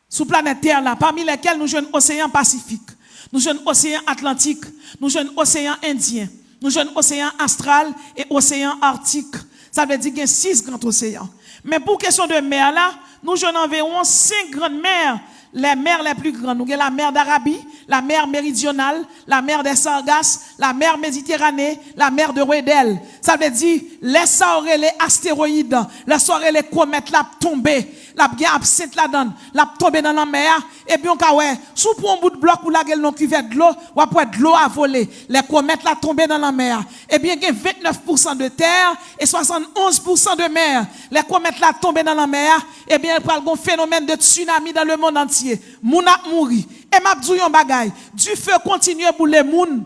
sou planèt Tè la, pami lèkèl nou jwenn oseyan Pasifik, nou jwenn oseyan Atlantik, nou jwenn oseyan Endyen, nou jwenn oseyan Astral e oseyan Arktik. Sa vle di gen sis gran oseyan. Men pou kesyon de mè la, nou jwenn anviwon senk grann mè, les mers les plus grandes. Nou gen la mer d'Arabie, la mer Méridionale, la mer des Sargasses, la mer Méditerranée, la mer de Weddell. Sa vle di, lè sa yo rele astewoyid, lè sa yo rele komèt la ap tonbe, l ap gen absent ladan l, l ap tonbe nan lanmè a, ebyen w ka wè, si w pran yon bout blòk ou lage l nan yon kivèt dlo, w ap wè dlo a vole. Lè komèt la tonbe nan lanmè a, ebyen gen vennèf pousan de tè e swasannonz pousan de mè. Lè komèt la tonbe nan lanmè a, ebyen pral gen yon fenomèn de tsunami dans le monde entier. Moun ap mouri. E m ap di w yon bagay, dife kontinye boule moun.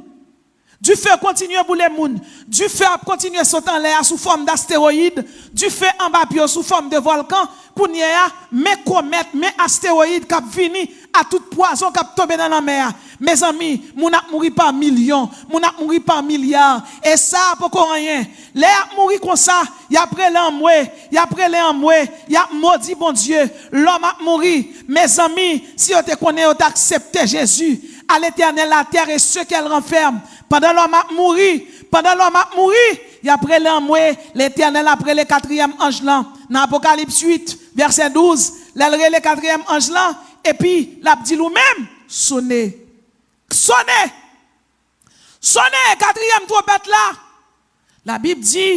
Dife kontinye boule moun. Dife ap kontinye sot anlè a sou fòm dastewoyid. Dife anba pye w sou fòm de vòlkan. Kounye a, men komèt, men astewoyid k ap vini, a tout pwazon k ap tonbe nan lanmè a. Mezanmi, moun ap mouri pa milyon, moun ap mouri pa milya. E sa a poko anyen. Lè y ap mouri konsa, y ap rele anmwe, y ap rele anmwe, y ap modi Bondye. Lòm ap mouri. Mezanmi, si yo te konnen yo t aksepte Jezi, à l'Éternel la terre et ce qu'elle renferme. Pandan lòm ap mouri, pandan lòm ap mouri, y ap rele anmwe, Letènèl ap rele katriyèm anj lan. Nan Apokalips uit, vèsè douz, lè l rele katriyèm anj lan, epi l ap di l ou menm, sone. Sone! Sone katriyèm twonpèt la! Labib di,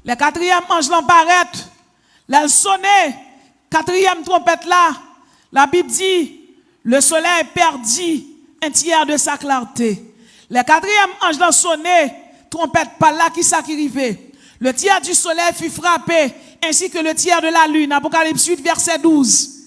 lè katriyèm anj lan parèt, lè l sone katriyèm twonpèt la, Labib di, le soleil perdit un tiers de sa clarté. Lè katriyèm anj lan sone twonpèt pa l la, kisa ki rive? Le tiers du soleil fut frappé, ainsi que le tiers de la lune. Apokalips uit, vèsè douz.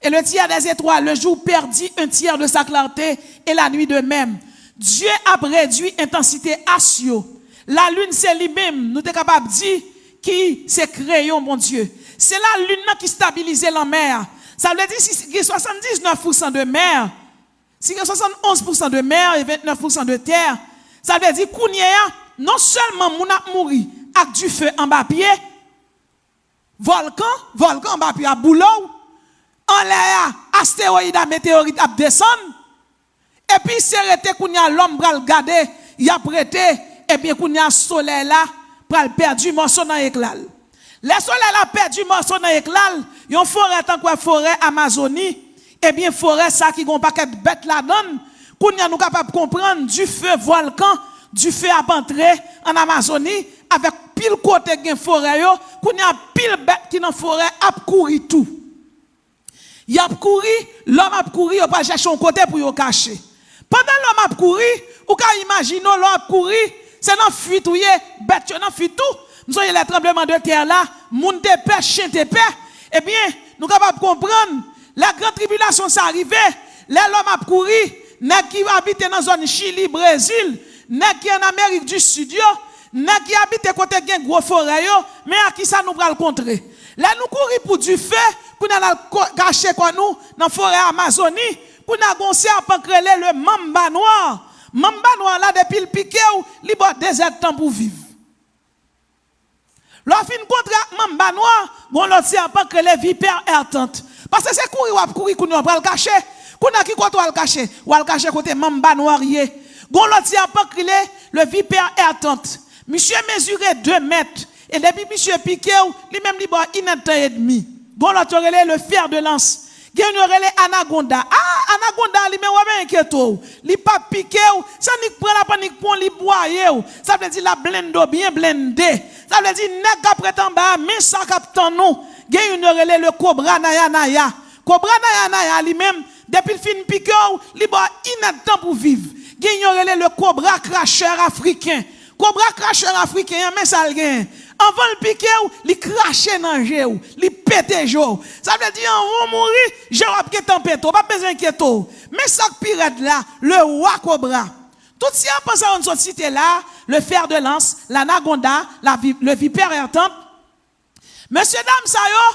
Et le tiers des étoiles, le jour perdit un tiers de sa clarté, et la nuit de même. Dye ap redui entansite as yo. Lalin se li menm, nou te kapab di, ki se kreyon Bondye. Se lalin nan ki stabilize lanmè a. Sa vle di, si gen swasanndiznèf pousan de mè, si gen swasannonz pousan de mè e ventnèf pousan de tè, sa vle di kounye a, non sèlman moun ap mouri ak dife anba pye, vòlkan, vòlkan anba pye ap boule w, anlè a, astewoyid a, meteyorit ap desann, epi se rete kounye a lòm pral gade, y ap rete, ebyen kounye a solèy la pral pèdi mòso nan ekla l. Lè solèy la pèdi mòso nan ekla l, yon forè tankou forè Amazoni, ebyen forè sa ki gen yon pakèt bèt ladan l, kounye a nou kapab konprann dife vòlkan, dife ap antre an Amazoni, avèk pil kote gen forè yo, kounye a pil bèt ki nan forè ap kouri tou. Y ap kouri, lòm ap kouri, yo pral chèche yon kote pou yo kache. Pandan lòm ap kouri, ou ka imajine w, lè w ap kouri, se nan fuit ou ye, bèt yo nan fuit tou. M sonje lè tranbleman de tè la, moun te pè, chen te pè. Ebyen, nou kapab konprann, lè gran tribilasyon sa rive, lè lòm ap kouri, nèg ki abite nan zòn Chili, Brezil, nèg ki an Amerik di Sid yo, nèg ki abite kote gen gwo forè yo, men ak kisa nou pral kontre. Lè nou kouri pou dife, kounye a n al ko- kache kò nou nan forè Amazoni, kounye a gen yon sèpan k rele le mamba nwa. Mamba nwa la, depi l pike w, li ba w dezèdtan pou viv. Lè w fin kontre ak mamba nwa, gen yon lòt sèpan k rele vipè ètant. Paske se kouri w ap kouri, kounye a w pral kache. Kounye a ki kote w al kache? W al kache kote mamba nwa ye. Gen yon lòt sèpan k rele le vipè ètant. Misye mezire de mèt. E depi misye pike w, li menm li ba w inèdtan edmi. Gen yon lòt yo rele le fer de lans. Gen youn yo rele anagonda. A, anagonda li menm, w ap enkyete w. Li p ap pike w, se annik pran l ap annik pran w, li bwaye w. Sa vle di l ap blende w byen blende. Sa vle di nèg k ap ret anba a, men sa k ap tann ou. Gen youn yo rele le kobra naya naya. Kobra naya naya li menm, depi l fin pike w, li ba w inèdtan pou viv. Gen youn yo rele le kobra krachè afriken. Kobra krachè afriken an, men sa l genyen. Anvan l pike w, li krache nan je w, li pete je w. Sa vle di, anvan w mouri, je w ap gentan pete, w p ap bezwen enkyete w. Men sa k pi rèd la, le wa kobra. Tout sèpan sa yo n sot site la, le fer de lans, lanagonda, la vi- le vipère ardente, mesye dam sa yo,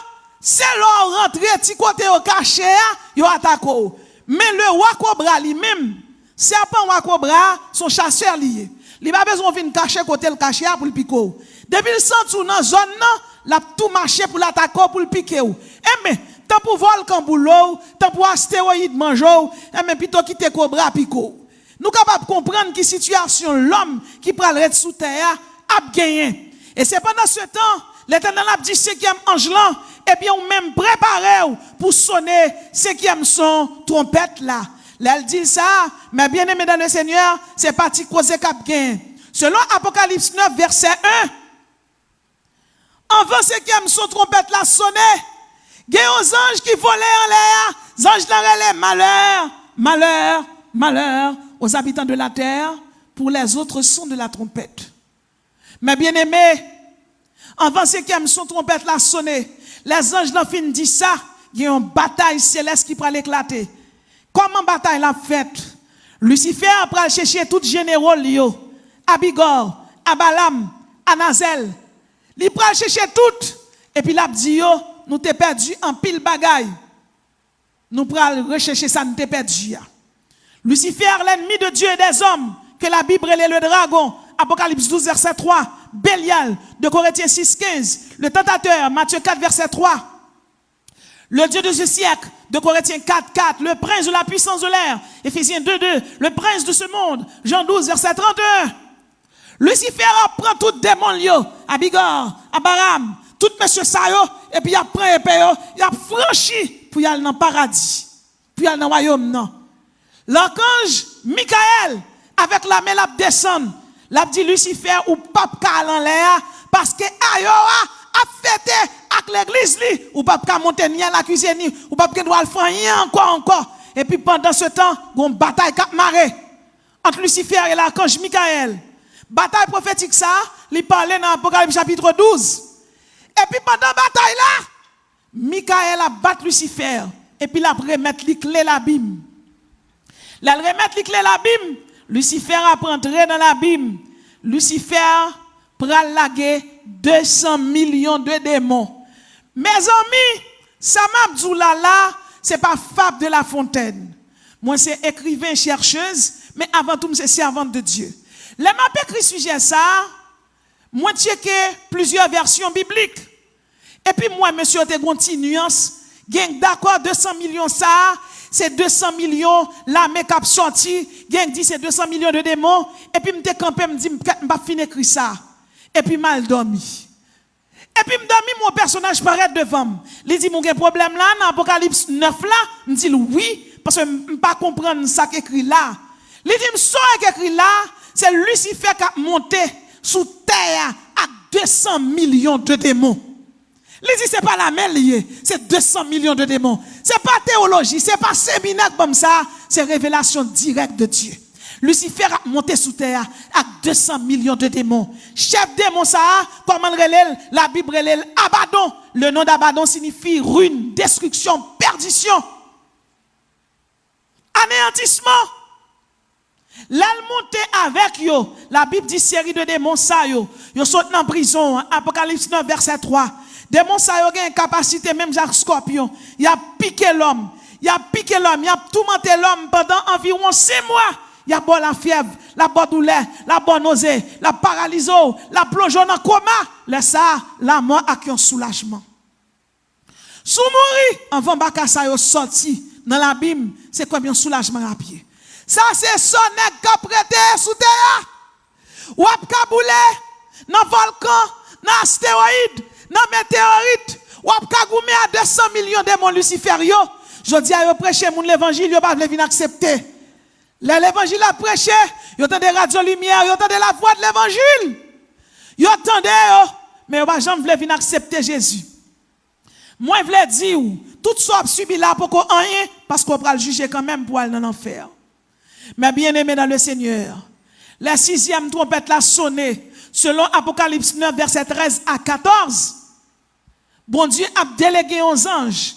se lè w rantre ti kote yo kache a, yo atake w. Men le wa kobra li menm, sèpan wa kobra a, se yon chasè li ye. Li pa bezwen w vin kache kote l kache a pou l pike w. Depi l santi w nan zòn nan, l ap tou mache pou l atake w, pou l pike w. Enben, tanpou vòlkan boule w, tanpou astewoyid manje w, enben, pito kite kobra pike w. Nou kapab konprann ki sitiyasyon lòm ki pral ret sou tè a ap genyen. E se pandansetan, Letènèl ap di senkyèm anj lan, ebyen, ou menm, prepare w pou sone senkyèm son twonpèt la. Lè l di l sa, mes bien-aimés dans le Seigneur, se pa ti koze k ap genyen. Selon Apokalips nèf, vèsè en, anvan senkyèm son twonpèt la sone, gen yon zanj ki vole anlè a, zanj lan rele, malheur, malheur, malheur aux habitants de la terre, pour les autres sons de la trompette. Mes bien-aimés, anvan senkyèm son twonpèt la sone, lè zanj lan fin di sa, gen yon batay selès ki pral eklate. Kòman batay la ap fèt? Lisifè pral chèche tout jenero l yo, Abigò, Abalam, Anazèl. Li pral chèche tout, epi l ap di yo, nou te pèdi anpil bagay. Nou pral rechèche sa n te pèdi a. Lucifer, l'ennemi de Dieu et des hommes, que la Bible rele le dragon, Apocalypse douze, verset trois, Belial, deux Corinthiens six, quinze, le tentateur, Matthieu quatre, verset trois, le Dieu de ce siècle, deux Corinthiens quatre, quatre, le prince de la puissance de l'air, Éphésiens deux, deux, le prince de ce monde, Jean douze, verset trente et un. Lisifè ap pran tout demon l yo, Abigò, Abaram, tout mesye sa yo, epi y ap pran epe yo, y ap franchi pou y al nan paradi, pou y al nan wayòm nan. Lakanj Mikayèl, avèk lame l ap desann, l ap di Lisifè, ou p ap ka al anlè a, paske ayò a ap fete ak legliz li, ou p ap ka monte ni al akize ni, ou p ap gen dwa al fè anyen ankò, ankò. Epi pandansetan, gon batay k ap mare ant Lisifè e lakanj Mikayèl. Batay pwofetik sa a, li pale nan Apokalips chapit douz. Epi pandan batay la, Mikayèl ap bat Lisifè, epi l ap remèt li kle labim. Lè l remèt li kle labim, Lisifè ap rantre nan labim. Lisifè pral lage de san milyon de demon. Mezanmi, sa m ap di w la la, se pa fab de La Fontaine. Mwen se ekriven, chèchèz, men avan tou m se sèvant de Dye. Lè m ap ekri sijè sa a, mwen tcheke plizyè vèsyon biblik. Epi m wè mesye yo te gon ti nyans, gen k dakò de san milyon sa a, se de san milyon lame k ap sòti, gen k di se de san milyon de demon, epi m te kanpe, m di m kèt, m p ap fin ekri sa. Epi m al dòmi. Epi m dòmi, m wè yon pèsonaj parèt devan m. Li di m, "Ou gen pwoblèm la nan Apokalips nèf la?" M di l, "Wi, paske m m pa konprann sa k ekri la." Li di m, "Sa w wè k ekri la, se Lisifè k ap monte sou tè a ak de san milyon de demon." Li di, "Se pa lame l ye, se de san milyon de demon." Se pa teyoloji, se pa seminè k ban m sa, se revelasyon dirèk de Dye. Lisifè ap monte sou tè a ak de san milyon de demon. Chèf demon sa a, kòman l rele l? Labib rele l Abadon. Le nom d'Abaddon signifie ruine, destruction, perdition, anéantissement. Lè l monte avèk yo, Labib di seri de demon sa yo, yo sot nan prizon an, Apokalips nèf vèsè twa. Demon sa yo gen kapasite menm jan ak skòpyon. Y ap pike lòm, y ap pike lòm, y ap toumante lòm pandan anviwon senk mwa. Y ap ba w lafyèv, l ap ba w doulè, l ap ba w noze, l ap paralize w, l ap plonje w nan koma. Lè sa a, lanmò ak yon soulajman. Si w mouri anvan baka sa yo sòti nan labim, se kòm yon soulajman y ap ye. Sa se sò nèg k ap rete sou tè a. W ap kaboule nan vòlkan, nan astewoyid, nan meteyorit. W ap ka goumen a de san milyon demon Lisifè yo. Jodi a, yo preche moun levanjil, yo pa vle vin aksepte. Lè levanjil ap preche, yo tande radyo limyè, yo tande lavwa de levanjil. Yo tande yo, men yo pa janm vle vin aksepte Jezi. Mwen vle di w, tout sa w ap sibi la poko anyen, paske w pral jije kanmenm pou w al nan lanfè. Mes bien-aimés dans le Seigneur, lè sizyèm twonpèt la sonnen, selon Apokalips nèf, vèsè trèz a katòz, Bondye ap delege yon zanj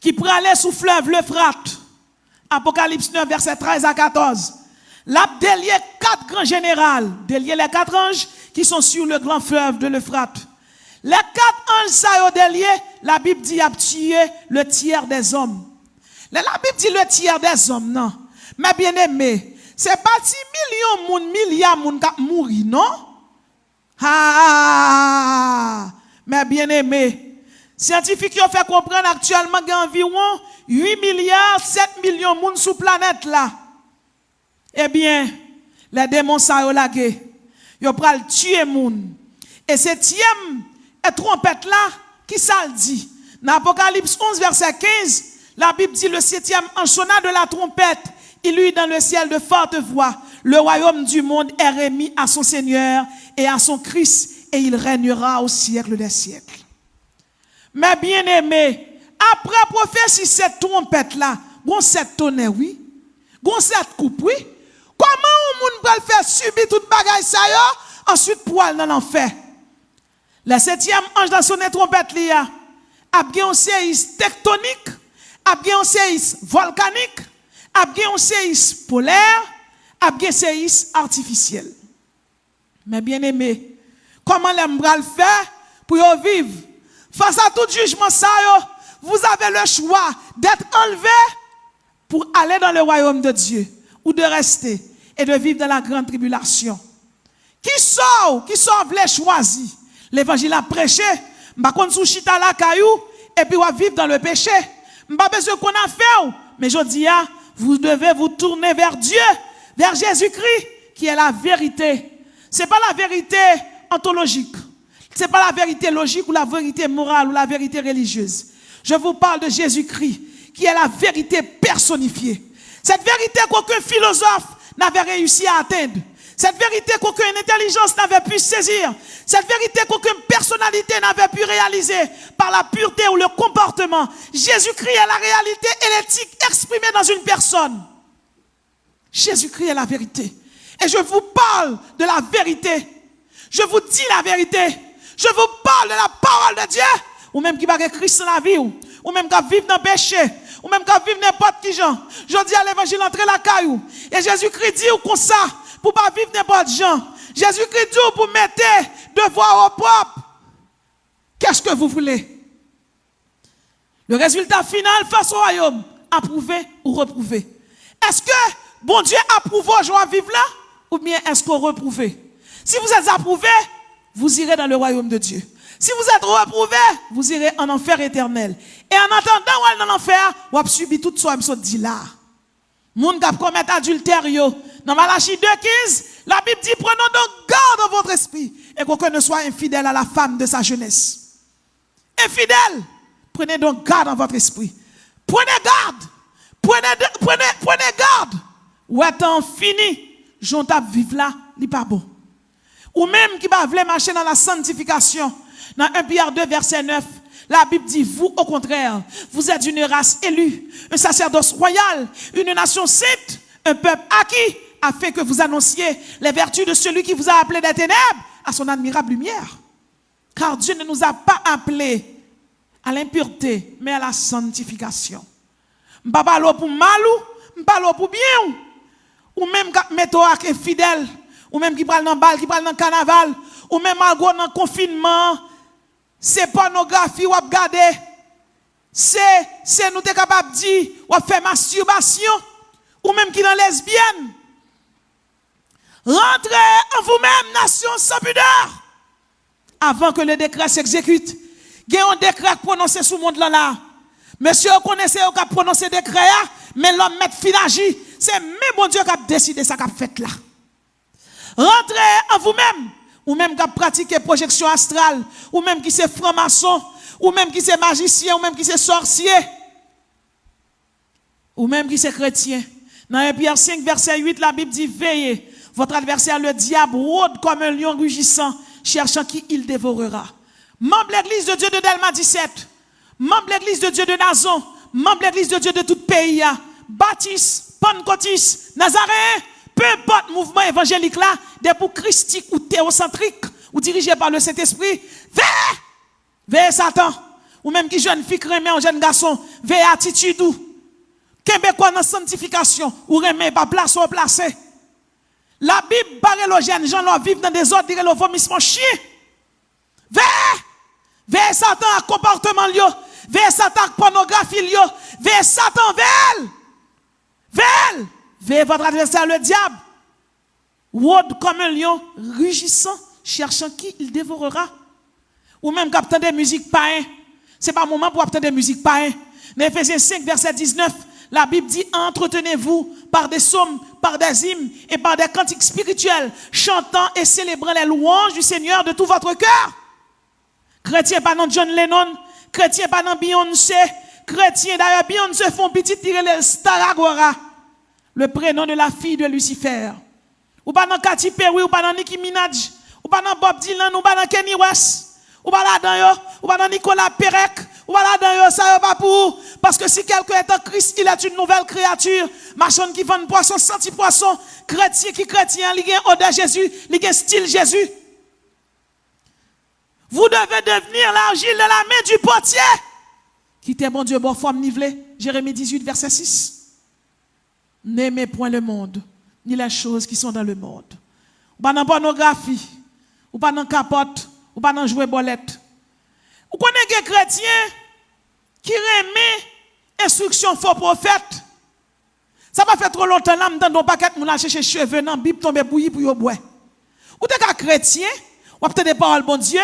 ki prale sou flèv Lefrat, Apokalips nèf, vèsè trèz a katòz. L ap delye kat gran jeneral, délier les quatre anges qui sont sur le grand fleuve de l'Euphrate. Lè kat anj sa yo delye, Labib di y ap tiye le tiers des hommes. Lè Labib di le tiers des hommes nan, mes bien-aimés, se pa ti milyon moun, milya moun k ap mouri, non. Ah! Mes bien-aimés, syantifik yo fè konprann aktyèlman gen anviwon uit milya sèt milyon moun sou planèt la. Ebyen, lè demon sa yo lage, yo pral tiye moun. E setyèm e twonpèt la, ki sa l di? Nan Apokalips onz, vèsè kenz, Labib di, le septième ange sonna de la trompette. Il y eut dans le ciel de fortes voix. Le royaume du monde est remis à son Seigneur et à son Christ, et il régnera au siècle des siècles. Mes bien-aimés, apre pwofesi sèt twonpèt la, gon sèt tonè, wi. Gon sèt koup, wi. Kòman yon moun pral fè sibi tout bagay sa yo, answit pou al nan lanfè? Lè setyèm anj la sonnen twonpèt li a, ap gen yon seyis tektonik, ap gen yon seyis vòlkanik, ap gen yon seyis polè, ap gen seyis atifisyèl. Mes bien-aimés, kòman lè m pral fè pou yo viv? Fas a tout jijman sa yo, vous avez le choix d'être enlevé pour aller dans le royaume de Dieu ou de rester et de vivre dans la grande tribulation. Kisa w, kisa w vle chwazi? Levanjil ap preche, m pa konn si w chita lakay ou, epi w ap viv dans le péché. M pa bezwen konn afè w, men jodi a, vous devez vous tourner vers Dieu, vers Jésus-Christ, qui est la vérité. Se pa laverite ontolojik. Se pa laverite lojik ou laverite moral ou laverite relijyez. Je vous parle de Jésus-Christ, qui est la vérité personnifiée. Cette vérité qu'aucun philosophe n'avait réussi à atteindre. Cette vérité qu'aucune intelligence n'avait pu saisir. Cette vérité qu'aucune personnalité n'avait pu réaliser par la pureté ou le comportement. Jésus-Christ est la réalité et l'éthique exprimée dans une personne. Jésus-Christ est la vérité. Et je vous parle de la vérité. Je vous dis la vérité. Je vous parle de la parole de Dieu. Ou menm ki pa gen Kris nan lavi w, ou menm k ap viv nan peche, ou menm k ap viv nenpòt ki jan, jodi a levanjil antre lakay ou. E Jezikri di w konsa, pou w pa viv nenpòt jan. Jezikri di w pou mete devwa w opwòp. Qu'est-ce que vous voulez? Le résultat final face au royaume, approuvé ou réprouvé. Est-ce que Bondye apwouve w jan w ap viv la? Oubyen est-ce que w repwouve? Si vous êtes approuvé, vous irez dans le royaume de Dieu. Si vous êtes reprouvé, vous irez en enfer éternel. E an atandan w al nan lanfè a, w ap sibi tout sa w sot di la. Moun k ap komèt adiltè yo. Nan Malachi de kenz, Labib di, prenez donc garde à votre esprit, et qu'aucun ne soit infidèle à la femme de sa jeunesse. Infidèle, prenez donc garde à votre esprit. Prenez garde. Prenez, de- prenez, prenez garde. Wè tan fini, jan w t ap viv la, li pa bon. Ou menm ki pa vle mache nan la santifikasyon, nan un Pierre deux verset neuf, Labib di, vous, au contraire, vous êtes une race élue, un sacerdoce royal, une nation sainte, un peuple acquis, afin que vous annonciez les vertus de celui qui vous a appelé des ténèbres à son admirable lumière. Car Dieu ne nous a pas appelés à l'impureté, mais à la sanctification. M pa pale w pou mal ou, m pale w pou byen w. Ou menm k ap mete w ak enfidèl, ou menm ki pral nan bal, ki pral nan kanaval, ou menm al gwo nan konfinman an, se pònografi w ap gade, se, se nou te kapab di, w ap fè mastibasyon, ou menm ki nan lesbyèn. Rentrez en vous-même, nation sans pudeur, avant que le décret s'exécute. Gen yon dekrè k pwononse sou mond lan la. Mesye yo konnen se yo k ap pwononse dekrè a, men lòm mèt fin aji. Se men Bondye k ap deside sa k ap fèt la. Rentrez en vous-même, ou menm k ap pratike pwojeksyon astral, ou menm ki se franmason, ou menm ki se majisyen, ou menm ki se sòsye. Ou menm ki se kretyen, nan un Pierre cinq verset huit, Labib di, veillez, votre adversaire le diable rôde comme un lion rugissant, cherchant qui il dévorera. Manm Legliz de Dye de Dèlma disèt, manm Legliz de Dye de Nazon, manm Legliz de Dye de tout peyi a, batis, pannkotis, nazareen, pe enpòt mouvman evanjelik la, depi w kristik ou teyosantrik, ou dirije pa le Sentespri, veye! Veye Satan! Ou menm ki jèn fi k renmen yon jèn gason, veye atitid ou. Kenbe kò w nan santifikasyon, ou renmen e pa plase w plase. Labib pa rele w jèn jan lè w viv nan dezòd, li rele w vomisman chyen. Veye! Veye Satan ak konpòteman l yo. Veye Satan ak pònografi l yo. Veye Satan, veye l! Veye l! Veye votre adversaire, le diable. Rôde comme un lion rugissant, cherchant qui il dévorera. Ou menm k ap tande mizik payen, se pa moman pou w ap tande mizik payen. Nan Efezyen senk, vèsè diznèf, Labib di, entretenez-vous par des psaumes, par des hymnes et par des cantiques spirituels, chantant et célébrant les louanges du Seigneur de tout votre cœur. Kretyen pa nan John Lennon, kretyen pa nan Beyoncé, kretyen, dayè Beyoncé fè yon pitit, li rele l Staragora, le prénom de la fille de Lucifer. Ou pa nan Katy Perry, ou pa nan Nicki Minaj, ou pa nan Bob Dylan, ou pa nan Kanye West, ou pa ladan yo, ou pa nan Nicolas Perec, ou pa ladan yo, sa yo pa pou ou. Paske si quelqu'un est en Christ, il est une nouvelle créature. Machann ki vann pwason, santi pwason, kretyen ki kretyen an, li gen odè Jezi, li gen stil Jezi. Vous devez devenir l'argile de la main du potier. Kite Bondye ba w fòm ni vle. Jeremi dizuit, vèsè sis. N'aimez point le monde, ni les choses qui sont dans le monde. Ou pa nan pònografi, ou pa nan kapòt, ou pa nan jwe bòlèt. Ou konnen gen kretyen ki renmen enstriksyon fo pwofèt. Sa pa fè twò lontan la, m tande yon pakèt moun al chèche cheve nan Bib tonbe bouyi pou yo bwè. Ou te ka kretyen, w ap tande pawòl Bondye,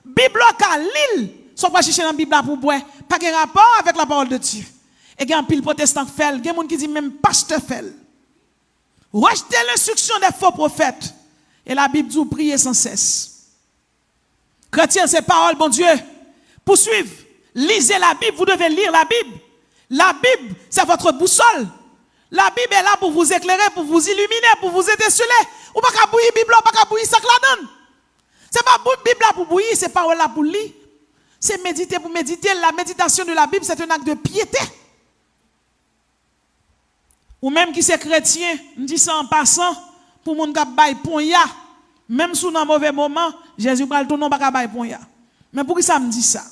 Bib la w ka li l, sa w pral chèche nan Bib la pou w bwè, pa gen rapò avèk la parole de Dieu. E gen anpil pwotestan k fè l, gen moun ki di menm pastè fè l. Rejeter l'instruction des faux prophètes. Et la Bible dit, priez sans cesse. Kretyen se pawòl Bondye. Poursuivre. Lisez la Bible, vous devez lire la Bible. La Bible, c'est votre boussole. La Bible est là pour vous éclairer, pour vous illuminer, pour vous étinceler. Ou pa ka bouyi Bib la, ou pa ka bouyi sa k ladan l. Se pa bou- Bib la pou bouyi, se pawòl la pou li. Se medite pou medite. La méditation de la Bible, c'est un acte de piété. Ou menm ki se kretyen, m di sa an pasan, pou moun k ap bay ponya, menm si w nan move moman, Jezi pral tounen w pa ka bay ponya. Men poukisa m di sa?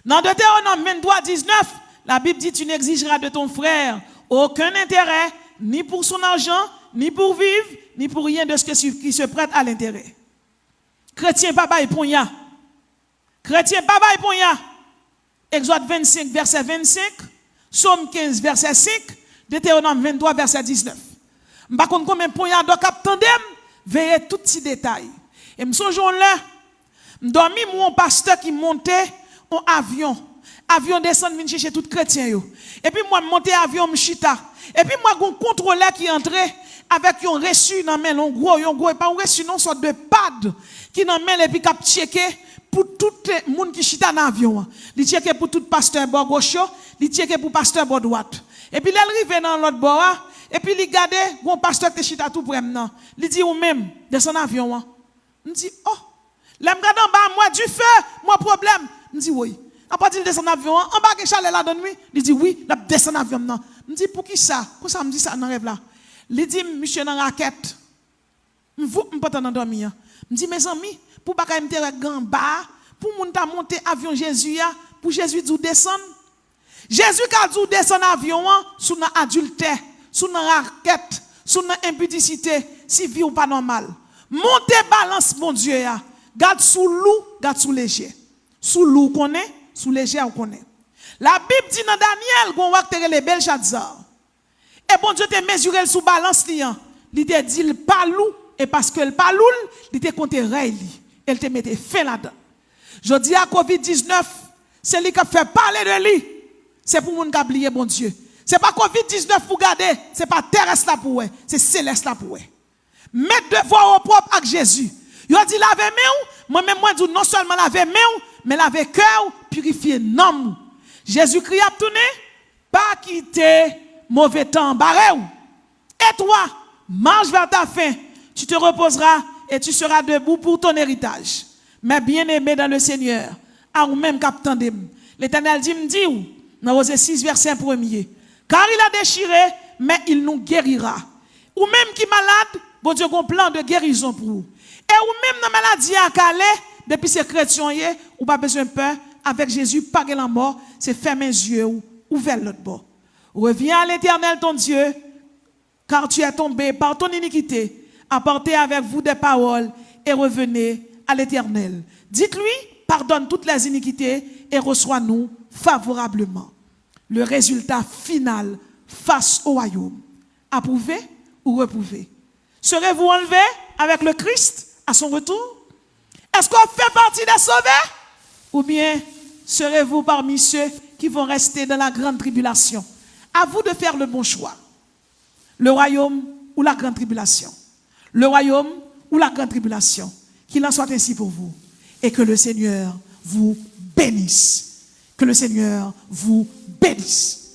Nan Detewonòm venntwa diznèf, Labib di, tu n'exigeras de ton frère aucun intérêt, ni pour son argent, ni pour vivre, ni pour rien de ce que- qui se prête à l'intérêt. Kretyen pa bay ponya. Kretyen pa bay ponya. Egzòd vennsenk, vèsè vennsenk, Sòm kenz, vèsè senk, Detewonòm venntwa, vèsè diznèf. M pa konn konbyen ponyadò k ap tande m, veye tout ti detay. E m sonje yon lè, m dòmi, m wè yon pastè ki monte yon avyon. Avyon desann vin chèche tout kretyen yo. Epi m wè m monte avyon, m chita. Epi m wè gen yon kontwolè ki antre avèk yon resi nan men l, yon gwo, yon gwo, e pa yon resi non, sòt de pad ki nan men l epi k ap tcheke pou tout moun ki chita nan avyon an. Li tcheke pou tout pastè bò goch yo, li tcheke pou pastè bò dwat. Epi lè l rive nan lòt bò a, epi li gade, gen yon pastè ki te chita tou prè m nan. Li di, "Ou menm, desann avyon an." M di, "Oh." Lè m gade anba, m wè dife, m wè pwoblèm. M di, "Woy." Apre di l desann avyon an, "Anba gen chalè ladann wi." Li di, "Wi, n ap desann avyon m nan." M di, "Poukisa?" Konsa m di sa nan rèv la. Li di m, "Misye nan rakèt." M voup, m pantan nan dòmi an. M di, "Mezanmi, pou bagay m te wè gen anba a, pou moun ta monte avyon Jezi a, pou Jezi di w desann." Jezi ka di w desann avyon an si w nan adiltè, si w nan rakèt, si w nan enpidisite, si vi w pa nòmal. Monte balans Bondye a, gad si w lou, gad si w lejè. Si w lou, w konnen, si w lejè, w konnen. Labib di nan Danyèl, gen yon wa ki te rele Belchazar. E Bondye te mezire l sou balans li an. Li te di l pa lou, e paske l pa lou l, li te konte rèy li, e l te mete fen ladan l. Jodi a, kovid diznèf, se li k ap fè pale de li. Se pou moun k ap bliye Bondye. Se pa kovid diznèf pou gade, se pa terès la pou wè, se selès la pou wè. Met devwa w opwòp ak Jezi. Yo di, "Lave men w," mwen menm mwen di w, non sèlman lave men w, men lave kè w, pirifye nanm ou. Jezikri ap tounen, pa kite move tan bare w. Et toi, marche vers ta fin, tu te reposeras et tu seras debout pour ton héritage. Mes bien-aimés dans le Seigneur, a ou menm k ap tande m, Letènèl di m di w, nan Oze sis, vèsè premye, "Car il a déchiré, mais il nous guérira." Ou menm ki malad, Bondye gon plan de gerizon pou ou. E ou menm nan maladi a k ale, depi se kretyen w ye, ou pa bezwen pè, avèk Jezi pa gen lanmò, se fèmen zye w, ouvè l lòt bò. Reviens à l'Éternel ton Dieu, car tu es tombé par ton iniquité, apportez avec vous des paroles et revenez à l'Éternel. Dites-lui, pardonne toutes les iniquités et reçois-nous favorablement. Le résultat final face au royaume. Approuvé ou reprouvé. Serez-vous enlevé avec le Christ à son retour? Est-ce qu'on fait partie des sauvés? Ou bien serez-vous parmi ceux qui vont rester dans la grande tribulation? À vous de faire le bon choix. Le royaume ou la grande tribulation. Le royaume ou la grande tribulation. Qu'il en soit ainsi pour vous. Et que le Seigneur vous bénisse. Que le Seigneur vous bénisse.